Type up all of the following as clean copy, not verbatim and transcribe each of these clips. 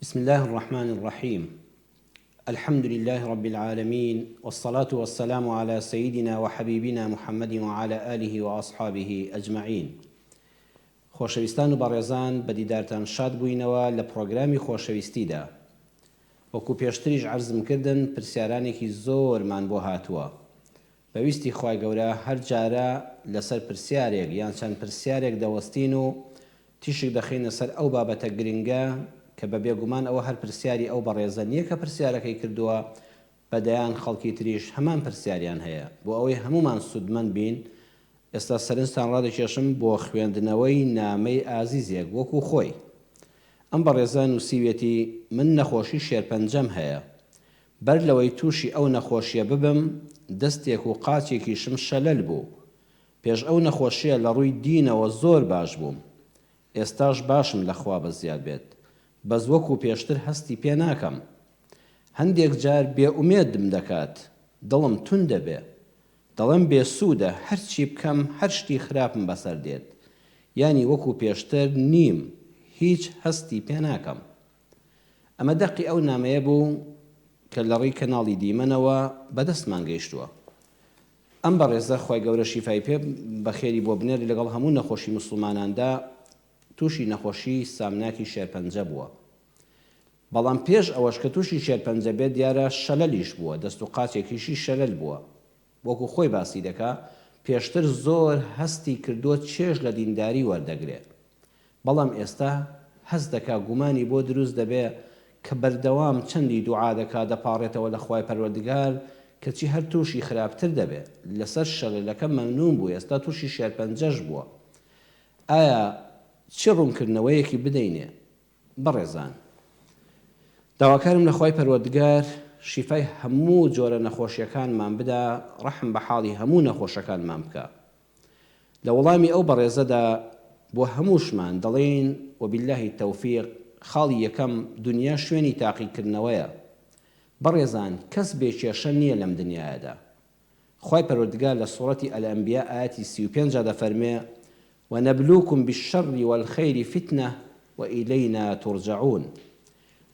بسم اللە الرحمن الرحیم الحمد للە رب العالمین والصلاة والسلام علی سیدنا وحبیبنا محمد وعلی آله وأصحابه اجمعین خۆشەویستان و بەڕێزان بە دیدارتان شاد بووینەوە لە پڕۆگرامی خۆشەویستیدا وەکو پێشتریش عەرزم کردن پرسیارانێکی زۆرمان بۆ هاتووە بە ویستی خوای گەورە هەر جارە لەسەر پرسیارێک یان چەند پرسیارێک دەوەستین و تیشک دەخەینە سەر ئەو بابەتە گرنگە کە بە بێگومان ئەوە هەر پرسیاری ئەو بەڕێزە نیە کە پرسیارەکەی کردووە بە دەیان خەڵکی تریش هەمان پرسیاریان هەیە بۆ ئەوەی هەموومان سوودمەند بین ئێستا سەرنجتان ڕادەکێشم بۆ خوێندنەوەی نامەی ئازیزێک وەکو خۆی ئەم بەڕێزە نووسیویەتی من نەخۆشی شێرپەنجەم هەیە بەر لەوەی تووشی ئەو نەخۆشیە ببم دەستێک و قاچێکیشم شەلەل بوو پێش ئەو نەخۆشیە لە ڕووی دینەوە زۆر باش بووم ئێستاش باشم لە خوا بەزیاد بێت بەس وەکو پێشتر هەستی پێ ناکەم هەندێک جار بێ ئومێدم دەکات دڵم توند دەبێ دەڵێم بێ سوودە هەرچی بکەم هەر شتی خراپم بەسەر دێت یانی وەکو پێشتر نیم هیچ هەستی پێ ناکەم ئەمە دەقی ئەو نامەیە بوو کە لە ڕێی کەناڵی دیمەنەوە بە دەستمان گەیشتووە. ئەم بەڕێزە خوای گەورە شیفای پێ بە خێری بۆ بنێرێ لەگەڵ هەموو نەخۆشی موسڵماناندا تووشی نەخۆشی سامناکی شێرپەنجە بووە. بەڵام پێش ئەوەش کە تووشی شێرپەنجە بێت دیارە شەلەلیش بووە دەست و قاچێکیشی شەلەل بووە. وەکو خۆی باسی دەکا پێشتر زۆر هەستی کردووە چێژ لە دینداری وەردەگرێ. بەڵام ئێستا هەست دەکا گومانی بۆ دروست دەبێ کە بەردەوام چەندی دوعا دەکا دەپاڕێتەوە لە خوای پەروەردگار کەچی هەر توشی خراپتر دەبێ لەسەر شەلەلەکە مەمنون بوو ئێستا توشی شێرپەنجەش بووە ئایا چی ڕونکردنەوەیەکی بدەینێ بەڕێزان داواکارم لە خوای پەروەردگار شیفای هەموو جۆرە نەخۆشیەکانمان بدا ڕەحم بە حاڵی هەموو نەخۆشەکانمان بکا لە وەڵامی ئەو بەڕێزەدا بۆ هەمووشمان دەڵێین وباللە التوفیق خاڵی یەکەم دونیا شوێنی تاقیکردنەوەیە بەڕێزان کەس بێ کێشە نیە لەم دنیایەدا خوای پەروەردگار لە سوڕەتی الانبیاء ئایەتی 35 دا دەفەرموێ ونبلوکم بالشر والخیر فتنە وإلینا ترجعون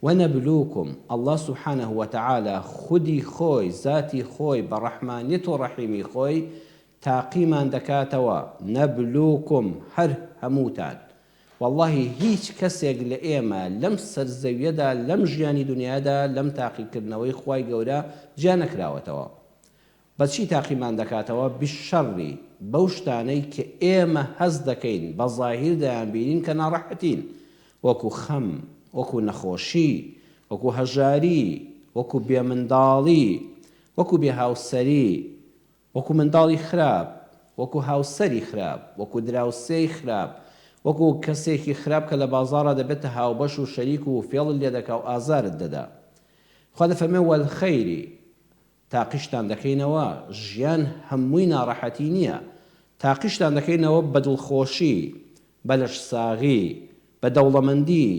ونبلوکم اللە سبحانە وتعالی خودی خۆی زاتی خۆی بە ڕەحمانیەت و ڕەحیمی خۆی تاقیمان دەکاتەوە، نبلوکم، هەر هەمووتان. وەڵڵاهی هیچ کەسێک لە ئێمە لەم سەر زەویەدا لەم ژیانی دونیایەدا لەم تاقیکردنەوەی خوای گەورە جیا نەکراوەتەوە. بە چی تاقیمان دەکاتەوە؟ بالشر، بەو شتانەی کە ئێمە هەست دەکەین بە زاهیر دەیانبینین کە ناڕەحەتین، وەکو خەم، وەکو نەخۆشی، وەکو هەژاری، وەکو بێ منداڵی، وەکو بێ هاوسەری، وەکو منداڵی خراپ، وەکو هاوسەری خراپ، وەکو دراوسێی خراپ، وەکو کەسێکی خراپ کە لە بازاڕا دەبێتە هاوبەش و شەریک و فێڵت لێ دەکا و ئازارت دەدا. خوا دەفەرموێ والخیر، تاقیشتان دەکەینەوە، ژیان هەمووی ناڕەحەتی نییە، تاقیشتان دەکەینەوە بە دڵخۆشی، بە لەشساغی، بە دەوڵەمەندی،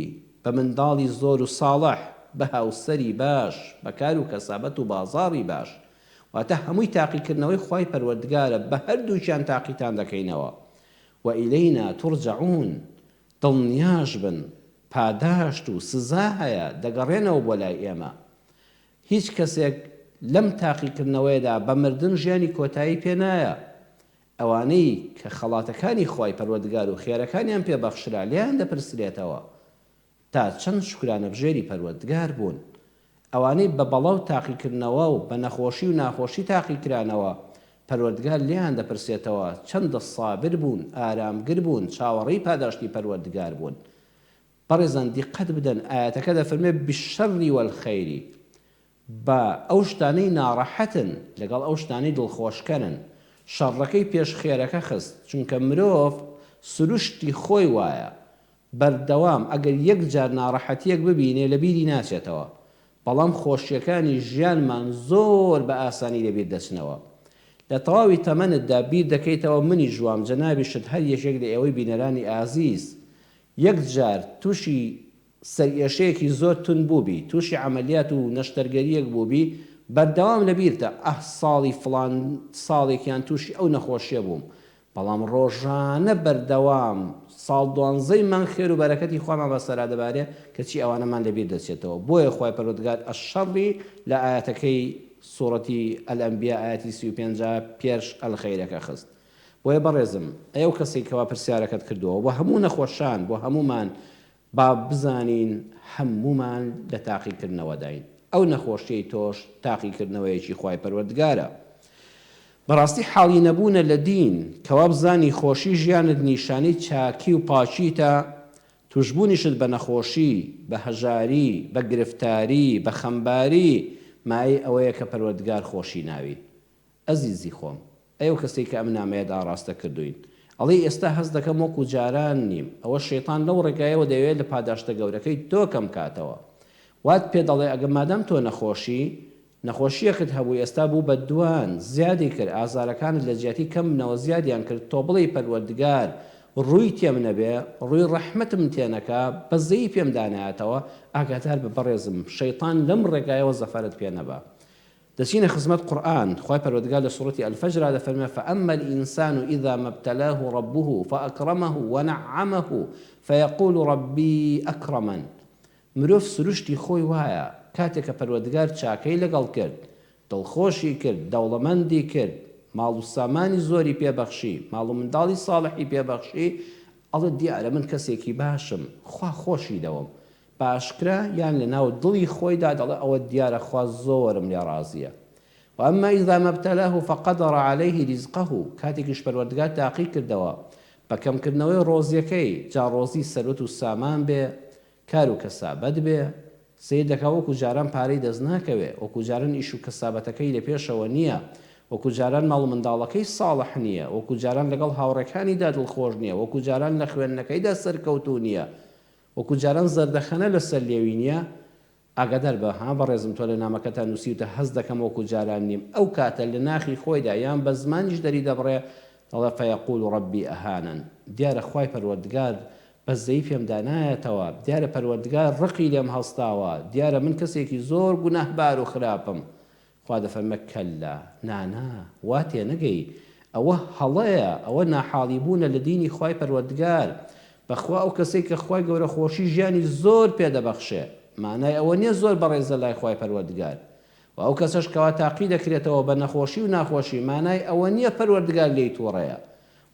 بە منداڵی زۆر و ساڵح، بە هاوسەری باش، بە کار و کەسابەت و بازاڕی باش. واتە هەمووی تاقیکردنەوەی خوای پەروەردگارە بە هەردووکیان تاقیتان دەکەینەوە. وإلینا ترجعون دڵنیاش بن پاداشت و سزا هەیە دەگەڕێنەوە بۆ لای ئێمە. هیچ کەسێک لەم تاقیکردنەوەیەدا بە مردن ژیانی کۆتایی پێ نایە. ئەوانەی کە خەڵاتەکانی خوای پەروەردگار و خێرەکانیان پێ بەخشرا لێیان دەپرسرێتەوە تا چەند شوکرانەبژێری پەروەردگار بوون. ئەوانەی بە بەڵا و تاقیکردنەوە و بە نەخۆشی و ناخۆشی تاقیکرانەوە پەروەردگار لێیان دەپرسێتەوە چەندە سابر بوون، ئارامگر بوون، چاوەڕێی پاداشتی پەروەردگار بوون. بەڕێزان دیقەت بدەن ئایەتەکە دەفەرموێ بالشر والخیر بە ئەو شتانەی ناڕەحەتن لەگەڵ ئەو شتانەی دڵخۆشکەرن شەڕەکەی پێش خێرەکە خست چونکە مرۆڤ سروشتی خۆی وایە بەردەوام ئەگەر یەک جار ناڕەحەتیەک ببینێ لەبیری ناچێتەوە بەڵام خۆشیەکانی ژیانمان زۆر بە ئاسانی لەبیر دەچنەوە لە تەواوی تەمەنتدا بیر دەکەیتەوە منیش وام جەنابیشت هەر یەکێک لە ئێوەی بینەرانی ئازیز یەک جار توشی سەرئێشەیەکی زۆر توند بووبی، تووشی عەمەلیات و نەشتەرگەرییەک بووبی، بەردەوام لە بیرتە، ئاه ساڵی فڵان ساڵێکیان تووشی ئەو نەخۆشییە بووم. بەڵام ڕۆژانە بەردەوام ساڵ دوانزەی مانگ خێر و بەرەکەتی خوامان بەسەرا دەبارێ کەچی ئەوانەمان لەبیر دەچێتەوە بۆیە خوای پەروەردگار الشەڕی لە ئایەتەکەی سوڕەتی الانبیاء ئایەتی 35 پێش الخیرەکە خست بۆیە بەڕێزم ئەی ئەو کەسەی کەوا پرسیارەکەت کردووە بۆ هەموو نەخۆشان بۆ هەموومان با بزانین هەموومان لە تاقیکردنەوەداین، ئەو نەخۆشیەی تۆش تاقیکردنەوەیەکی خوای پەروەردگارە. بەڕاستی حاڵی نەبوونە لە دین، کەوا بزانی خۆشی ژیانت نیشانەی چاکی و پاکیتە، توشبوونیشت بە نەخۆشی، بە هەژاری، بە گرفتاری، بە خەمباری، مایەی ئەوەیە کە پەروەردگار خۆشی ناوی. ئەزیزی خۆم، ئەی ئەو کەسەی کە ئەم نامەیەت ئاڕاستە کردووین، ئەڵێی ئێستا هەست دەکەم وەکو جاران نیم، ئەوە شەیتان لەو ڕێگایەوە دەیەوێت لە پاداشتە گەورەکەی تۆ کەم کاتەوە. وات پێ دەڵێ ئەگە مادام تۆ نەخۆشی، نەخۆشییەکت هەبوو ئێستا بوو بە دوان، زیادی کرد، ئازارەکانت لە جیاتی کەم بنەوە زیادیان کرد، تۆ بڵێی پەروەردگار ڕووی تێم نەبێ، ڕووی ڕەحمەتم تێ نەکا، بەزەیی پێم دانایەتەوە، ئاگادار بە بەڕێزم، شەیتان لەم ڕێگایەوە زەفەرت پێ نەبا. دەچینە خزمەت قورئان، خوای پەروەردگار لە سوڕەتی الفجر دەفەرموێ، فاما الانسان اذا ما ابتلاه ربه فاکرمه ونعمه فیقول ربی اکرمن مرۆڤ سروشتی خۆی وایە کاتێ کە پەروەردگار چاکەی لەگەڵ کرد، دڵخۆشی کرد، دەوڵەمەندی کرد، ماڵ و سامانی زۆری پێ بەخشی، ماڵ و منداڵی ساڵحی پێ بەخشی، ئەڵێ دیارە من کەسێکی باشم، خوا خۆشی دەوم، بە ئاشکرا یان لە ناو دڵی خۆیدا دەڵێ ئەوە دیارە خوا زۆرم لێ ڕازیە. واما اذا ما ابتلاه فقدر علیه رزقه کاتێکیش پەروەردگار تاقی کردەوە بە کەم کردنەوەی ڕۆزیەکەی جا ڕۆزی سەروەت و سامان بێ کار و کەسابەت بێ سەیر دەکا وەکو جاران پارەی دەست ناکەوێ وەکو جاران ئیش و کەسابەتەکەی لە پێشەوە نیە وەکو جاران ماڵ و منداڵەکەی ساڵح نیە وەکو جاران لەگەڵ هاوڕێکانیدا دڵخۆش نیە وەکو جاران لە خوێندنەکەیدا سەرکەوتوو نیە وەکو جاران زەردەخەنە لەسەر لێوی نیە ئاگادار بە ها بەڕێزم تۆ لە نامەکەتا نوسیوتە هەست دەکەم وەکو جاران نیم ئەو کاتە لە ناخی خۆیدا یان بە زمانیش دەری دەبڕێ دەڵێ فیقول ربی اهانن دیارە خوای پەروەردگار بەزەیی پێمدا نایەتەوە دیارە پەروەردگار ڕقی لێم هەڵستاوە دیارە من کەسێکی زۆر گوناهبار و خراپم خوا دەفەرمێ، کەللا، نا نا، وا تێنەگەی، ئەوە هەڵەیە، ئەوە ناحاڵی بوونە لە دینی خوای پەروەردگار، بەخوا ئەو کەسەی کە خوای گەورە خۆشی ژیانی زۆر پێ دەبەخشێ، مانای ئەوە نیە زۆر بەڕێزە لای خوای پەروەردگار، وە ئەو کەسەش کەوا تاقی دەکرێتەوە بە نەخۆشی و ناخۆشی مانای ئەوە نیە پەروەردگار لێی توڕەیە،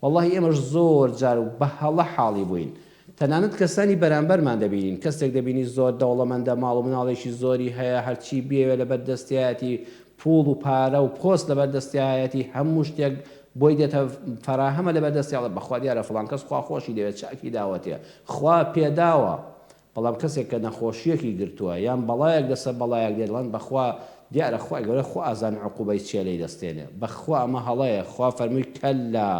وەڵاهی ئێمەش زۆر جار و بە هەڵە حاڵی بووین تەنانەت کەسانی بەرامبەرمان دەبینین کەسێک دەبینی زۆر دەوڵەمەندە ماڵ و مناڵێکی زۆری هەیە هەرچی بیەوێ لەبەر دەستیایەتی پوڵ و پارە و پۆست لەبەر دەستیایەتی هەموو شتێک بۆی دێتە فەراهەمە لەبەر دەستی ئەڵێ بەخوا دیارە فڵان کەس خوا خۆشی دەوێت چاکی داوەتێ خوا پێداوە بەڵام کەسێک کە نەخۆشیەکی گرتووە یان بەڵایەک لەسەر بەڵایەک دێت دەڵێن بەخوا دیارە خوای گەورە خوا ئەزانێ عقوبەی چیە لێی دەستێنێ بەخوا ئەمە هەڵەیە خوا فەرمووی کەلا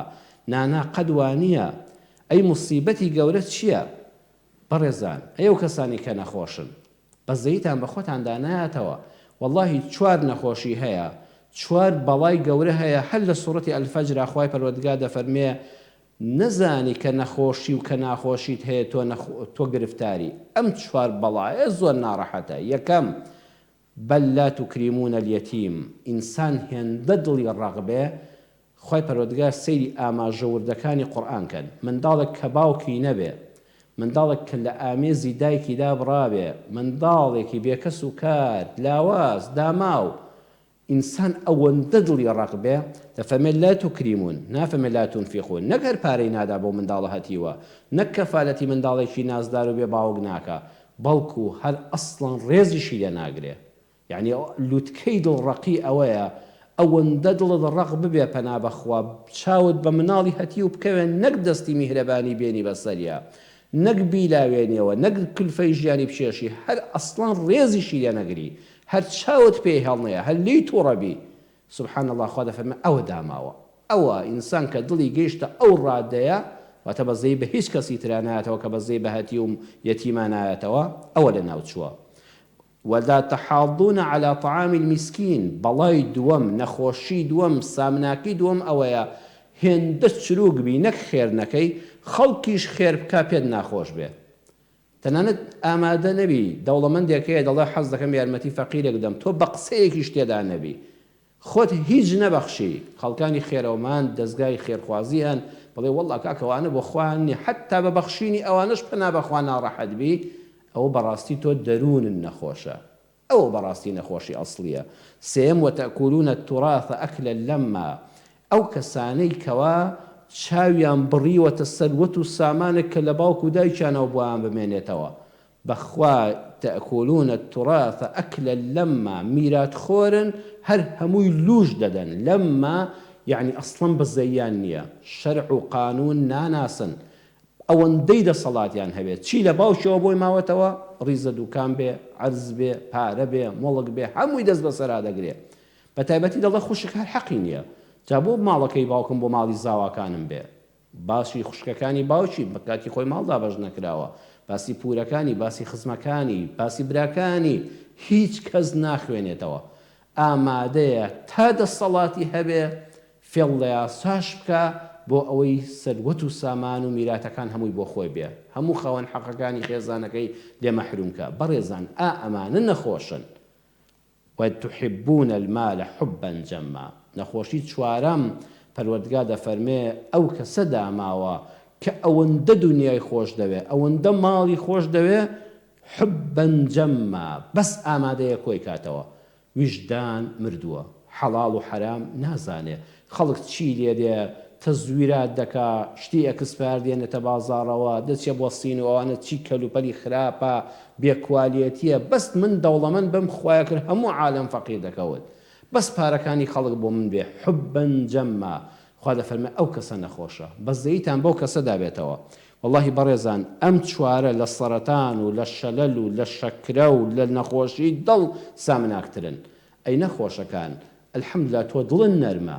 نانا قەت وانیە ئەی موسیبەتی گەورە چیە بەڕێزان ئەی ئەو کەسانەی کە نەخۆشن بەزەییتان بە خۆتاندا نایەتەوە وەڵاهی چوار نەخۆشی هەیە چوار بەڵای گەورە هەیە هەر لە سوڕەتی الفجر خوای پەروەردگار دەفەرموێ نەزانی کە نەخۆشی و کە ناخۆشیت هەیە تۆ تۆ گرفتاری ئەم چوار بەڵایە زۆر ناڕەحەتە یەکەم، بل لا تکرمون الیتیم، ئینسان هێندە دڵی ڕەق بێ خوای پەروەردگار سەیری ئاماژە وردەکانی قورئان کەن منداڵێک کە باوکی نەبێ منداڵێک کە لە ئامێزی دایکی دابڕابێ منداڵێکی بێکەس و کار لاواز داماو ئینسان ئەوەندە دڵی ڕەق بێ دەفەرمێ لا تکرمون نافەرمێ لا تنفقون نەک هەر پارەی نادا بەو منداڵە هەتیوە نەک کەفالەتی منداڵێکی نازدار و بێ باوک ناکا بەڵکو هەر ئەسڵەن ڕێزیشی لێ ناگرێ یەعنی لوتکەی دڵ ڕەقی ئەوەیە ئەوەندە دڵت ڕەق ببێ پەنا بەخوا چاوت بە مناڵی هەتیو بکەوێ نەک دەستی میهرەبانی بێنی بەسەریا نەک بیلاوێنیەوە نەک کلفەی ژیانی بکێشی هەر ئەسڵەن ڕێزیشی لێ نەگری هەر چاوت پێی هەڵنەیە هەر لێی توڕە بی سبحان اللە خوا دەفەرمێ ئەوە داماوە ئەوە ئینسان کە دڵی گەیشتە ئەو ڕادەیە واتە بەزەیی بە هیچ کەسی ترا نایەتەوە کە بەزەیی بە هەتیو و یەتیما نایەتەوە ئەوە لەناو چووە ولا تحاضون علی طعام المسکین بەڵای دووەم نەخۆشی دووەم سامناکی دووەم ئەوەیە هێندە چروک بی نەک خێر نەکەی خەڵکیش خێر بکا پێت ناخۆش بێ تەنانەت ئامادە نەبی، دەوڵەمەندێک هەیە دەڵێ حەز دەکەم یارمەتی فەقیرێک بدەم، تۆ بە قسەیەکیش تێدا نەبی. خۆت هیچ نەبەخشی، خەڵکانی خێرەومەند، دەزگای خێرخوازی هەن، بڵێ وەڵڵا کاکە ئەوانە بۆ خۆیان نیە، حەتتا بە بەخشینی ئەوانەش پەنا بە خوا ناڕەحەت بی، ئەوە بەڕاستی تۆ دەروونت نەخۆشە. ئەوە بەڕاستی نەخۆشی ئەسڵیە. سێیەم، وتأکلون التراث اکلا لما، ئەو کەسانەی کەوا چاویان بڕیوەتە سەروەت و سامانێک کە لە باوک و دایکیانەوە بۆیان بمێنێتەوە، بەخوا تأکلون التراث اکلا لما، میرات خۆرن هەر هەمووی لوش دەدەن، لما یەعنی ئەسڵەن بەزەییان نیە، شەرع و قانون ناناسن، ئەوەندەی دەسەڵاتیان هەبێ چی لە باوکیەوە بۆی ماوەتەوە ڕیزە دوکان بێ عەرز بێ پارە بێ موڵک بێ هەمووی دەست بەسەرا دەگرێ بە تایبەتی دەڵێ خوشک هەر حەقی نیە جا بۆ ماڵەکەی باوکم بۆ ماڵی زاواکانم بێ باسی خوشکەکانی باوکی بە کاتی خۆی ماڵ دابەش نەکراوە باسی پورەکانی باسی خزمەکانی باسی براکانی هیچ کەس ناخوێنێتەوە ئامادەیە تا دەسەڵاتی هەبێ فێڵ لە یاساش بکا بۆ ئەوەی سەروەت و سامان و میراتەکان هەمووی بۆ خۆی بێ، هەموو خاوەن حەقەکانی خێزانەکەی لێ مەحروم کا. بەڕێزان ئا ئەمانە نەخۆشن. وتحبون المال حبا جما. نەخۆشی چوارەم، پەروەردگار دەفەرمێ ئەو کەسە داماوە کە ئەوەندە دونیای خۆش دەوێ، ئەوەندە ماڵی خۆش دەوێ، حبا جما، بەس ئامادەیە کۆی کاتەوە. ویژدان مردووە حەڵاڵ و حەرام نازانێ خەڵک چی لێ دێ تەزویرات دەکا شتی expire دێنێتە بازاڕەوە دەچێ بۆ سین و ئەوانە چی کەلوپەلی خراپە بێ کوالێتیە بەس من دەوڵەمەند بم خوایە کرد هەموو عالەم فەقیر دەکەوت بەس پارەکانی خەڵک بۆ من بێ حبا جما خوا دەفەرمێ ئەو کەسە نەخۆشە بەزەییتان بەو کەسەدا بێتەوە وەڵاهی بەڕێزان ئەم چوارە لە سەرەتان و لە شەلەل و لە شەکرە و لە نەخۆشی دڵ سامناکترن ئەی نەخۆشەکان الحمدللە تۆ دڵت نەرمە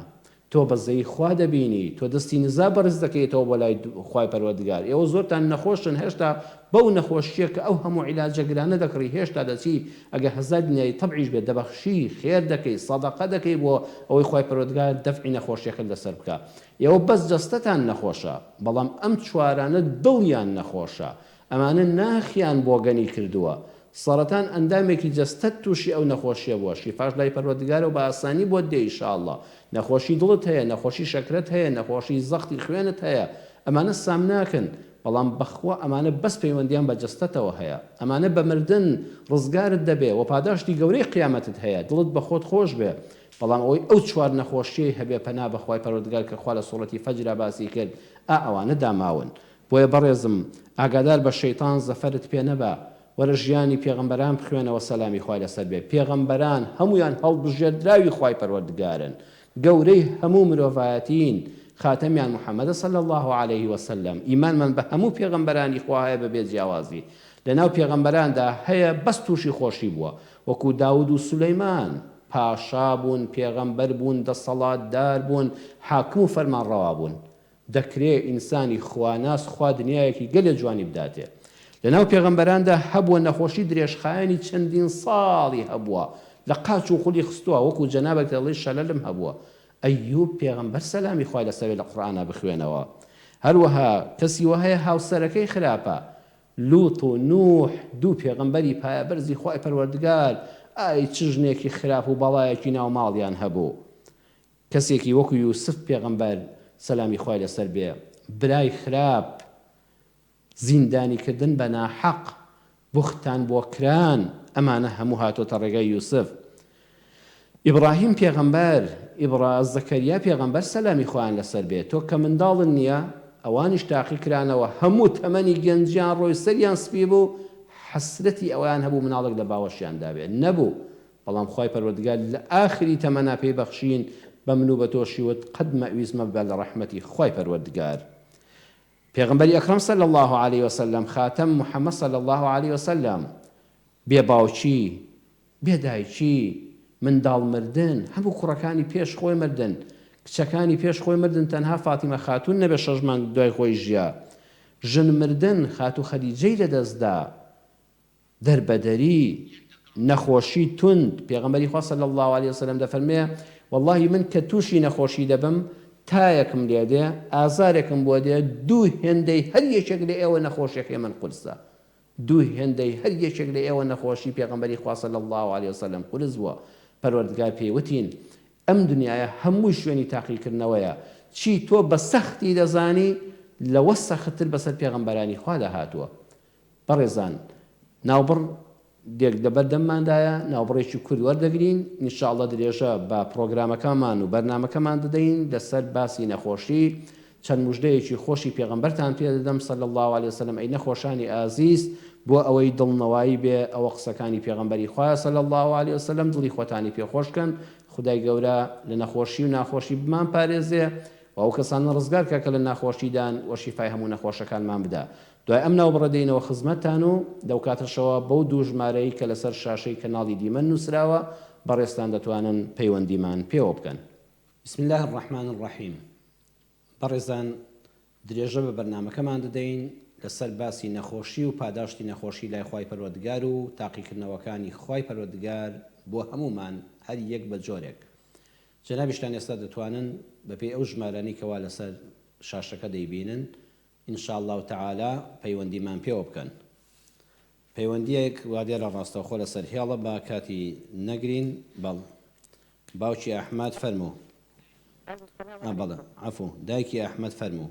تۆ بەزەیی خوا دەبینی تۆ دەستی نزا بەرز دەکەیتەوە بۆ لای خوای پەروەردگار ئێوە زۆرتان نەخۆشن هێشتا بەو نەخۆشیە کە ئەو هەموو عیلاجە گرانە دەکڕی هێشتا دەچی ئەگەر هەزار دیناری تەبعیش بێت دەبەخشی خێر دەکەی سەدەقە دەکەی بۆ ئەوەی خوای پەروەردگار دەفعی نەخۆشیەکەت لەسەر بکا ئێوە بەس جەستەتان نەخۆشە بەڵام ئەم چوارانە دڵیان نەخۆشە ئەمانە ناخیان بۆگەنی کردووە سەڕەتان ئەندامێکی جەستەت توشی ئەو نەخۆشیە بووە شیفاش لای پەروەردگارە و بە ئاسانی بۆت دێ ئیشاڵڵا نەخۆشی دڵت هەیە نەخۆشی شەکرەت هەیە نەخۆشی زەختی خوێنت هەیە ئەمانە سامناکن بەڵام بەخوا ئەمانە بەس پەیوەندیان بە جەستەتەوە هەیە ئەمانە بە مردن ڕزگارت دەبێ وە پاداشتی گەورەی قیامەتت هەیە دڵت بەخۆت خۆش بێ بەڵام ئەوەی ئەو چوار نەخۆشیەی هەبێ پەنا بەخوای پەروەردگار کە خوا لە سوڕەتی فەجرا باسی کرد ئا ئەوانە داماون بۆیە بەڕێزم ئاگادار بە شەیتان زەفەرت پێ نەبا وەرە ژیانی پێغەمبەران بخوێنەوە سەلامی خوای لەسەر بێ پێغەمبەران هەموویان هەڵبژێردراوی خوای پەروەردگارن گەورەی هەموو مرۆڤایەتین خاتەمیان محمدە صلی اللە علیه وسلم ئیمانمان بە هەموو پێغەمبەرانی خوا هەیە بەبێ جیاوازی لەناو پێغەمبەراندا هەیە بەس توشی خۆشی بووە وەکو داود و سولەیمان پاشا بوون پێغەمبەر بوون دەسەڵاتدار بوون حاکم و فەرمانڕەوا بوون دەکرێ ئینسانی خواناس خوا دنیایەکی گەلێ جوانی بداتێ. لەناو پێغەمبەراندا هەبووە نەخۆشی درێژخایەنی چەندین ساڵی هەبووە لە قاچ و قولی خستووە وەکو جەنابت دەڵێی شەلەلم هەبووە ئەیوب پێغەمبەر سەلامی خوای لەسەر بێ لە قورئانا بخوێنەوە هەروەها کەسی وەهەیە هاوسەرەکەی خراپە لوط و نوح دوو پێغەمبەری پایەبەرزی خوای پەروەردگار ئای چ ژنێکی خراپ و بەڵایەکی ناو ماڵیان هەبوو کەسێکی وەکو یوسف پێغەمبەر سەلامی خوای لەسەر بێ برای خراپ زیندانی کردن بە ناحەق بوختان بۆ کران ئەمانە هەموو هاتۆتە ڕێگای یوسف ئیبڕاهیم پێغەمبەر ئیبڕا زەکەریا پێغەمبەر سەلامی خوایان لەسەر بێ تۆ کە منداڵن نیە ئەوانیش تاقی کرانەوە هەموو تەمەنی گەنجیان ڕۆی سەریان سپی بوو حەسرەتی ئەوەیان هەبوو مناڵێک لە باوەشیاندا بێ نەبوو بەڵام خوای پەروەردگار لە ئاخری تەمەنا پێی بەخشین بە من و بە تۆشی وت قەت مەئویس مەبە لە ڕەحمەتی خوای پەروەردگار پێغەمبەری ئەکرەم صلی اللە علیە وسلم خاتەم محمد صلی اللە علیە وسلم بێ باوکی بێ دایکی منداڵ مردن هەموو کوڕەکانی پێش خۆی مردن کچەکانی پێش خۆی مردن تەنها فاتیمە خاتوون نەبێ شەش مانگ دوای خۆی ژیا ژن مردن خاتوو خەدیجەی لەدەست دا دەربەدەری، نەخۆشی توند، پێغەمبەری خوا صلی اللە علیە وسلم دەفەرموێ، وەڵاهی من کە تووشی نەخۆشی دەبم تایەکم لێ دێ، ئازارێکم بۆ دێ، دوو هێندەی هەر یەکێک لە ئێوە نەخۆشیەکەی من قورسە. دوو هێندەی هەر یەکێک لە ئێوە نەخۆشی پێغەمبەری خوا صلی اللە علیە وسلم قورس بووە. پەروەردگار پێی وتین. ئەم دنیایە هەمووی شوێنی تاقیکردنەوەیە، چی تۆ بە سەختی دەزانی لەوە سەختتر بەسەر پێغەمبەرانی خوادا هاتووە. بەڕێزان ناوبڕ دێک لەبەر دەمماندایە، ناوبڕێکی کورت وەردەگرین، ان شاء اللە درێژە بە پڕۆگرامەکەمان و بەرنامەکەمان دەدەین لەسەر باسی نەخۆشی، چەند موژدەیەکی خۆشی پێغەمبەرتان پێ دەدەم صلی اللە علیە وسلم ئەی نەخۆشانی ئازیز بۆ ئەوەی دڵنەوایی بێ ئەوە قسەکانی پێغەمبەری خوایە صلی اللە علیە وسلم دڵی خۆتانی پێ خۆش کەن خودای گەورە لە نەخۆشی و ناخۆشی بمان پارێزێ و ئەو کەسانە ڕزگار کا کە لە ناخۆشیدان وە شیفای هەموو نەخۆشەکانمان بدا دوای ئەم ناوبڕە دێینەوە خزمەتتان و لەو کاتەشەوە بەو دوو ژمارەی کە لەسەر شاشەی کەناڵی دیمەن نووسراوە بەڕێزتان دەتوانن پەیوەندیمان پێوە بکەن. بسم اللە الرحمن الرحیم بەڕێزان درێژە بە بەرنامەکەمان دەدەین لەسەر باسی نەخۆشی و پاداشتی نەخۆشی لای خوای پەروەردگار و تاقیکردنەوەکانی خوای پەروەردگار بۆ هەموومان هەر یەک بە جۆرێک جەنابیشتان ئێستا دەتوانن بەپێی ئەو ژمارانەی کەوا لەسەر شاشەکە دەیبینن ان شاء اللە تعالی پەیوەندیمان پێوە بکەن. پەیوەندیەک وادیارە ڕاستەوخۆ لەسەر هێڵە با کاتی نەگرین بەڵ باوکی ئەحمەد فەرموو ئەلو سلام ئا بەڵێ علیکم. عەفو دایکی ئەحمەد فەرموو.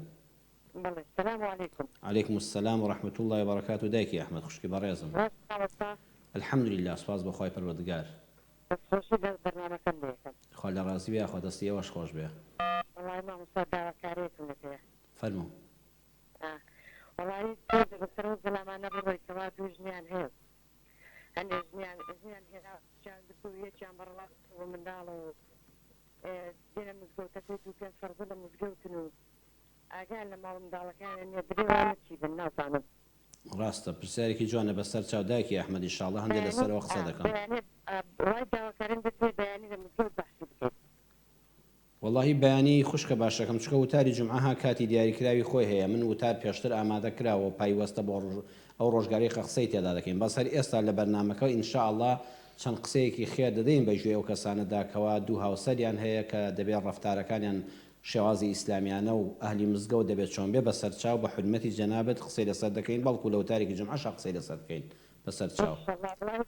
بەڵێ سلام علیکم. علیکم السلام و رحمە اللە و بەرەکاتو دایکی ئەحمەد خوشکی بەڕێزم. باش مامۆستا. الحمدللە سوپاس بۆ خوای پەروەردگار. دەست خۆشی لە بەرنامەکەت لێ ئەکەم. خوا لە ڕازی بێ یاخوا دەستی ئێوەش خۆش بێ. وەڵایی مامۆستا داواکاریەکم لە تۆیە. فەرموو. ئا وەڵایی تۆزێ بەسەر ئەو زەلامانە بڕۆی کەوا دوو ژنیان هەیە و هەندێ ژنیان ژنیان هێناوە کچیان گرتووە و یەکیان بە ڕەڵا کردووە منداڵە و دێنە مزگەوتەکەی دوو پێنج فەرزە لە مزگەوتن و ئاگایان لە ماڵ و منداڵەکانیان نیە دەبێ وا نەچی بن نازانم. ڕاستە پرسیارێکی جوانە بەسەر چاو دایکی ئەحمەد ئیشاڵڵا هەندێ بەیانی لەسەرەوە قسە ئا دەکەم. بەیانی ئا وای داواکاریم دەتەوێ بەیانی لە مزگەوت بەحسی بکەیت. وەڵاهی بەیانی خوشکە باشەکەم چونکە وتاری جومعە ها کاتی دیاری کراوی خۆی هەیە من وتار پێشتر ئامادە کراوە و پایوەستە بۆ ئەو ڕۆژگارەی قە قسەی تێدا دەکەین بەس هەر ئێستا لە بەرنامەکە ان شاء اللە چەند قسەیەکی خێر دەدەین بە گوێی ئەو کەسانەدا کەوا دوو هاوسەریان هەیە کە دەبێ ڕەفتارەکانیان شێوازی ئیسلامیانە و ئەهلی مزگەوت دەبێ چۆن بێ بەسەرچاو بە حورمەتی جەنابت قسەی لەسەر دەکەین بەڵکو لە وتارێکی جومعەشا قسەی لەسەر بکەین بەسەرچاو. ان شاء اللە بڵاوی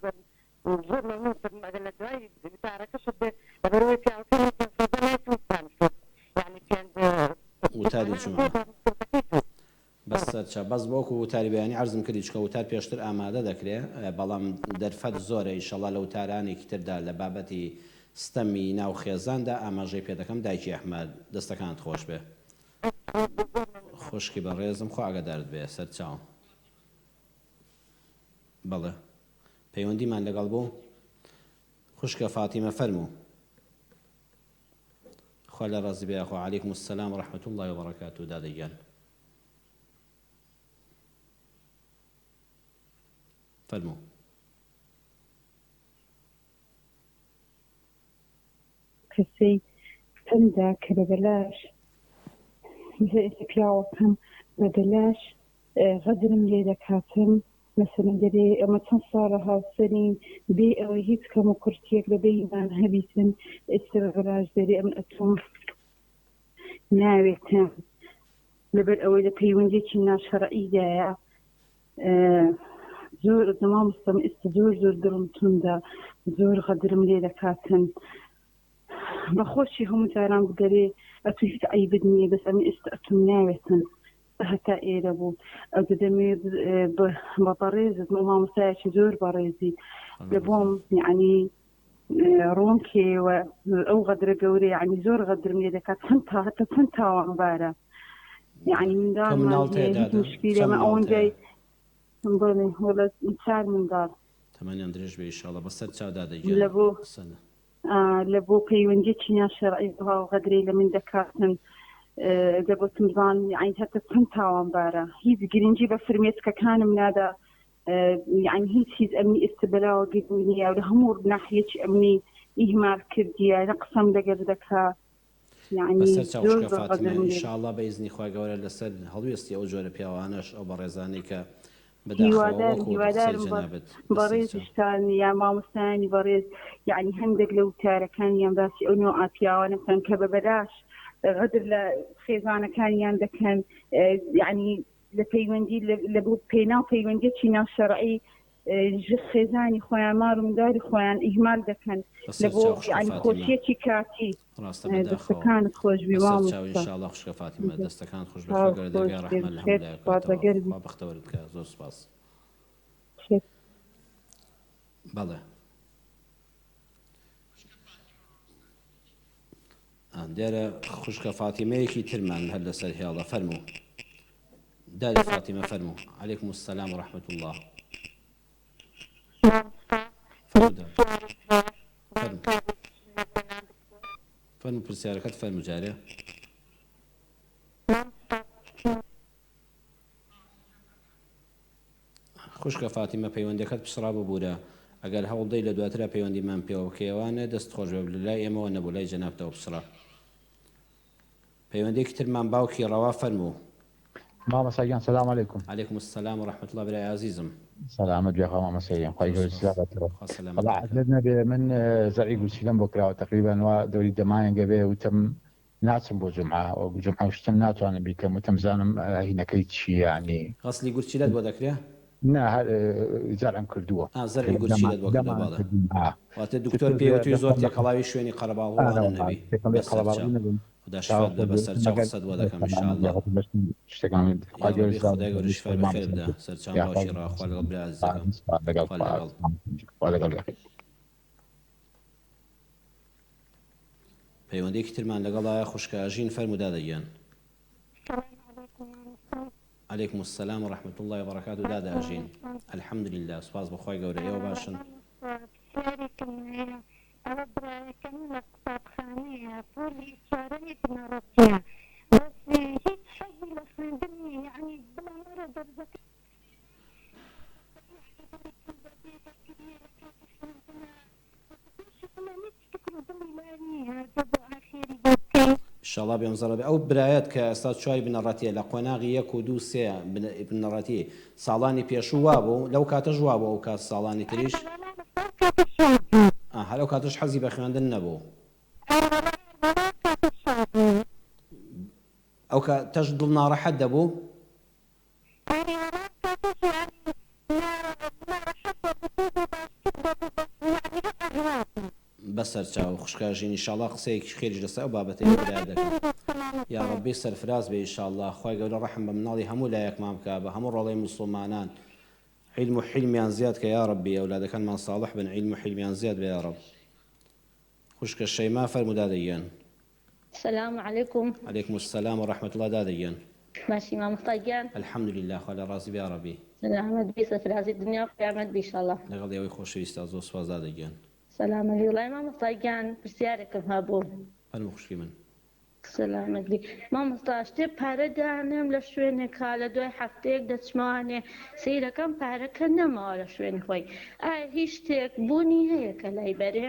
زۆر مەمنونت دەبم ئەگەر لە دوای وتارەکەشت بێ لەبەرئەوەی پیاوەکەی من پێنج سەدە لای توو دانیشتووە یانی پێنج وتاری جومعە جومعە بێ مزگەوتەکەی توو بەس بەڵێ. سەرچاو بەس وەکو وتاری بەیانی عەرزم کردی چونکە وتار پێشتر ئامادە دەکرێ بەڵام دەرفەت زۆرە ئیشەڵا لە وتارانێکی تردا لە بابەتی ستەمی ناو خێزاندا ئاماژەی پێ دەکەم دایکی ئەحمەد دەستەکانت خۆش بێ زۆر مەمنون مامۆستا. خوشکی بەڕێزم خوا ئاگادارت بێ سەرچاوم. بەڵێ پەیوەندیمان لەگەڵ بوو خوشکە فاتیمە فەرموو خوا لە ڕازی بێ یاخوا علیکم السلام و رحمة اللە و بەرەکاتو دادە گیان فەرموو. کەسەی پەندە کە بە بەلاش پیاوەکەم بە بەلاش غەدرم لێ دەکاتن مەسەلەن دەرێ ئەمە چەند ساڵە هاوسەرین بێ ئەوەی هیچ کەم و کورتیەک لە بەینمان هەبیتن ئێستا بە بەلاش دەرێ ئەمن ئەتۆم ناوێتم لەبەر ئەوەی لە پەیوەندیەکی ناشەرعیدایە زۆر مامۆستا من ئێستا زۆر زۆر دڵم توندە زۆر غەدرم لێ دەکاتن بەخۆشی هەموو جاران بدەرێ ئەتو هیچ عیبت نییە بەس ئەمن ئێستا ئەتوم ناوێتن هەتا ئێرە بوو ئەو دەمێ بە بەڕێزت مامۆستایەکی زۆر بەڕێزی لە بۆم یعنی ڕوون کێوە ئەو غەدرە گەورە یعنی زۆر غەدرم لێ دەکات چەند تا هەتا چەند تاوانبارە یعنی منداڵمان هەیە هیچ مشکیلەمە ئەوەندەی بەڵێ وەڵا چار منداڵ. تەمەنیان درێژ بێ ئیشاڵا بەسەر چاو دادە گیان لە بۆ سەنە. لە بۆ پەیوەندیەکی ناشەرعی ئەو غەدرەی لە من دەکاتن دەگوتم زان یعنی هەتا چەند تاوانبارە هیچ گرنگی بە فرمێسکەکانم نادا یعنی هیچ هیچ ئەمنی ئێستا بەلاوە گرنگ نییە لە هەموو ناحیەکی ئەمنی ئیهمال کردیە نە قسەم لەگەر دەکا یعنی بەسەر چاو زۆر خوشکە زۆر فاتیمە غەدرم ان لێ شاء اللە بە ئیزنی خوای گەورە لەسەر هەڵوێستی ئەو جۆرە پیاوانەش ئەو بەڕێزانەی کە بەداخەوە هیوادارم وەکو قسەی هیوادارم بە جەنابت بەسەر چاو. بەڕێزیشتان یا مامۆستایانی بەڕێز یعنی هەندێک لە وتارەکانیان باسی ئەو نەوعە پیاوانە بکەن کە بە بەلاش غەدر لە خێزانەکانیان دەکەن یعنی لە پەیوەندی لە بۆ پێناو پەیوەندیەکی ناشەرعی. خێزانی خۆیان مار و منداری خۆیان ئیهمال دەکەن لە بەسەر بۆ چاو خوشکە یعنی فاتیمە. خۆشیەکی کاتی ڕاستە بەداخەوە. دەستەکانت خۆش بی بەسەر چاو مامۆستا ان شاء اللە خوشکە فاتیمە دەستەکانت خۆش بێ چاو خوای گەورە خۆش دەرگای بێ ڕەحمەت لە خێر هەموو لایەک سوپاس بکاتەوە لەگەر بی خوا بەختەوەرت کا زۆر سوپاس. خێر. بەڵێ. دیارە خوشکە فاتیمەیەکی ترمان هەر لەسەر هێڵە فەرموو داری فاتیمە فەرموو علیکم السلام و رحمة الله فەرموو پرسیارەکەت فەرموو جارێ. خوشکە فاتیمە پەیوەندەکەت پچڕا ببورە ئەگەر هەوڵ دەی لە دواترا پەیوەندیمان پێوە بکەیەوانێ دەست خۆش بێ لەلای ئێمەوە نەبوو لای جەنابتەوە پچڕا پەیوەندێکی ترمان باوکی ڕەوا فەرموو. مامۆستا گیان سلام علیکم. علیکم السلام و رحمە اللە برای ئازیزم. سەلامەت بێ خوا مامۆستا گیان خوای زۆر گەورە سوپاس سزاباتەوە. خوا سەلامەتت وەڵا بکات. عەزیەت نەبێ من زەرعی گورچیلەم بۆ کراوە تەقریبەن وا دەوری دە مانگە بێ وتم ناچم بۆ جومعە جومعە و شتم ناتوانم بیکەم وتم بزانم هینەکەی چییە یانی. غەسلی گورچیلەت بۆ دەکرێ؟ نا هەر زەرعم کردووە. ئا زەرعی گورچیلەت بۆ کردووە دەمان بەڵێ. کردم ئا. واتە دکتۆر پێی وتووی زۆر تێکەڵاوی شوێنی قەرەباڵغ و ئەوانە نەبی. بەسەر چاو. خودا شیفات بدا بەسەر چاو قسەت بۆ دەکەم ان شاء اللە. یاڕەبی خودای گەورە شیفای بەخێر بدا سەرچاوم باوکی ڕا خوا لەگەڵ برا ئازیزەکەم خوا لەگەڵ. پەیوەندیەکی ترمان لەگەڵایە خوشکە ئەژین فەرموو دادە گیان. علیکم السلام و رحمة اللە و بەرەکاتو دادە ئەژین الحمدللە سوپاس بۆ خوای گەورە ئێوە باشن؟ پرسیارێکم هەیە ئەوە برایەکەم لە قوتابخانەیە پۆلی چوارەمی بنەڕەتیە بەس هیچ حەزی لە خوێندن نیە یەعنی بڵێم وەرە دەرزەکە ئیشەڵا بێم زەڕە بێ ئەو برایەت کە ئێستا چواری بنەڕەتیە لە قۆناغی یەک و دوو سێ بنەڕەتی ساڵانی پێشوو وابوو لەو کاتەش وابوو ئەو کات ساڵانی تریش هەر ئەو کاتەش حەزی بە خوێندن نەبوو ئەو کاتەش دڵ ناڕەحەت دەبوو؟ ئەرێ وەڵا کاکە ژیانی ناڕەحەت دەبوو تۆزێ باشتر دەبوو بەس یەعنی هەر ئەغوا بوو. بەسەر چاو خوشکە ژین ئیشاڵا قسەیەکی خێریش لەسەر ئەو بابەتەی ئەو برایە دەکەم یاڕەبی سەرفراز بێ ئیشاڵا خوای گەورە ڕەحم بە مناڵی هەموو لایەکمان بکا بە هەموو ڕۆڵەی موسڵمانان عیلم و حیلمیان زیاد کە یاڕەبی ئەولادەکانمان ساڵح بن عیلم و حیلمیان زیاد بێ یاڕەب خوشکە شەیما فەرموو دادە گیان. سلام علیکم. علیکم السلام و رحمە اللە دادە گیان. باشی مامۆستا گیان. الحمدللە خوا لێ ڕازی بێ یاڕەبی. سەلامەت بی سەرفرازی دنیا و قیامەت بی ئیشەڵا. لەگەڵ ئێوەی خۆشەویستا زۆر سوپاس دادە گیان. سەلامەت بی وەڵای مامۆستا گیان پرسیارێکم هەبوو. فەرموو خوشکی من. سەلامەت بی مامۆستا شتێ پارە دانێم لە شوێنێکا لە دوای هەفتەیەک دەچمەوانێ سەیرەکەم پارەکە نەماوە لە شوێنی خۆی ئایا هیچ شتێک بوونی هەیە کە لای بەرێ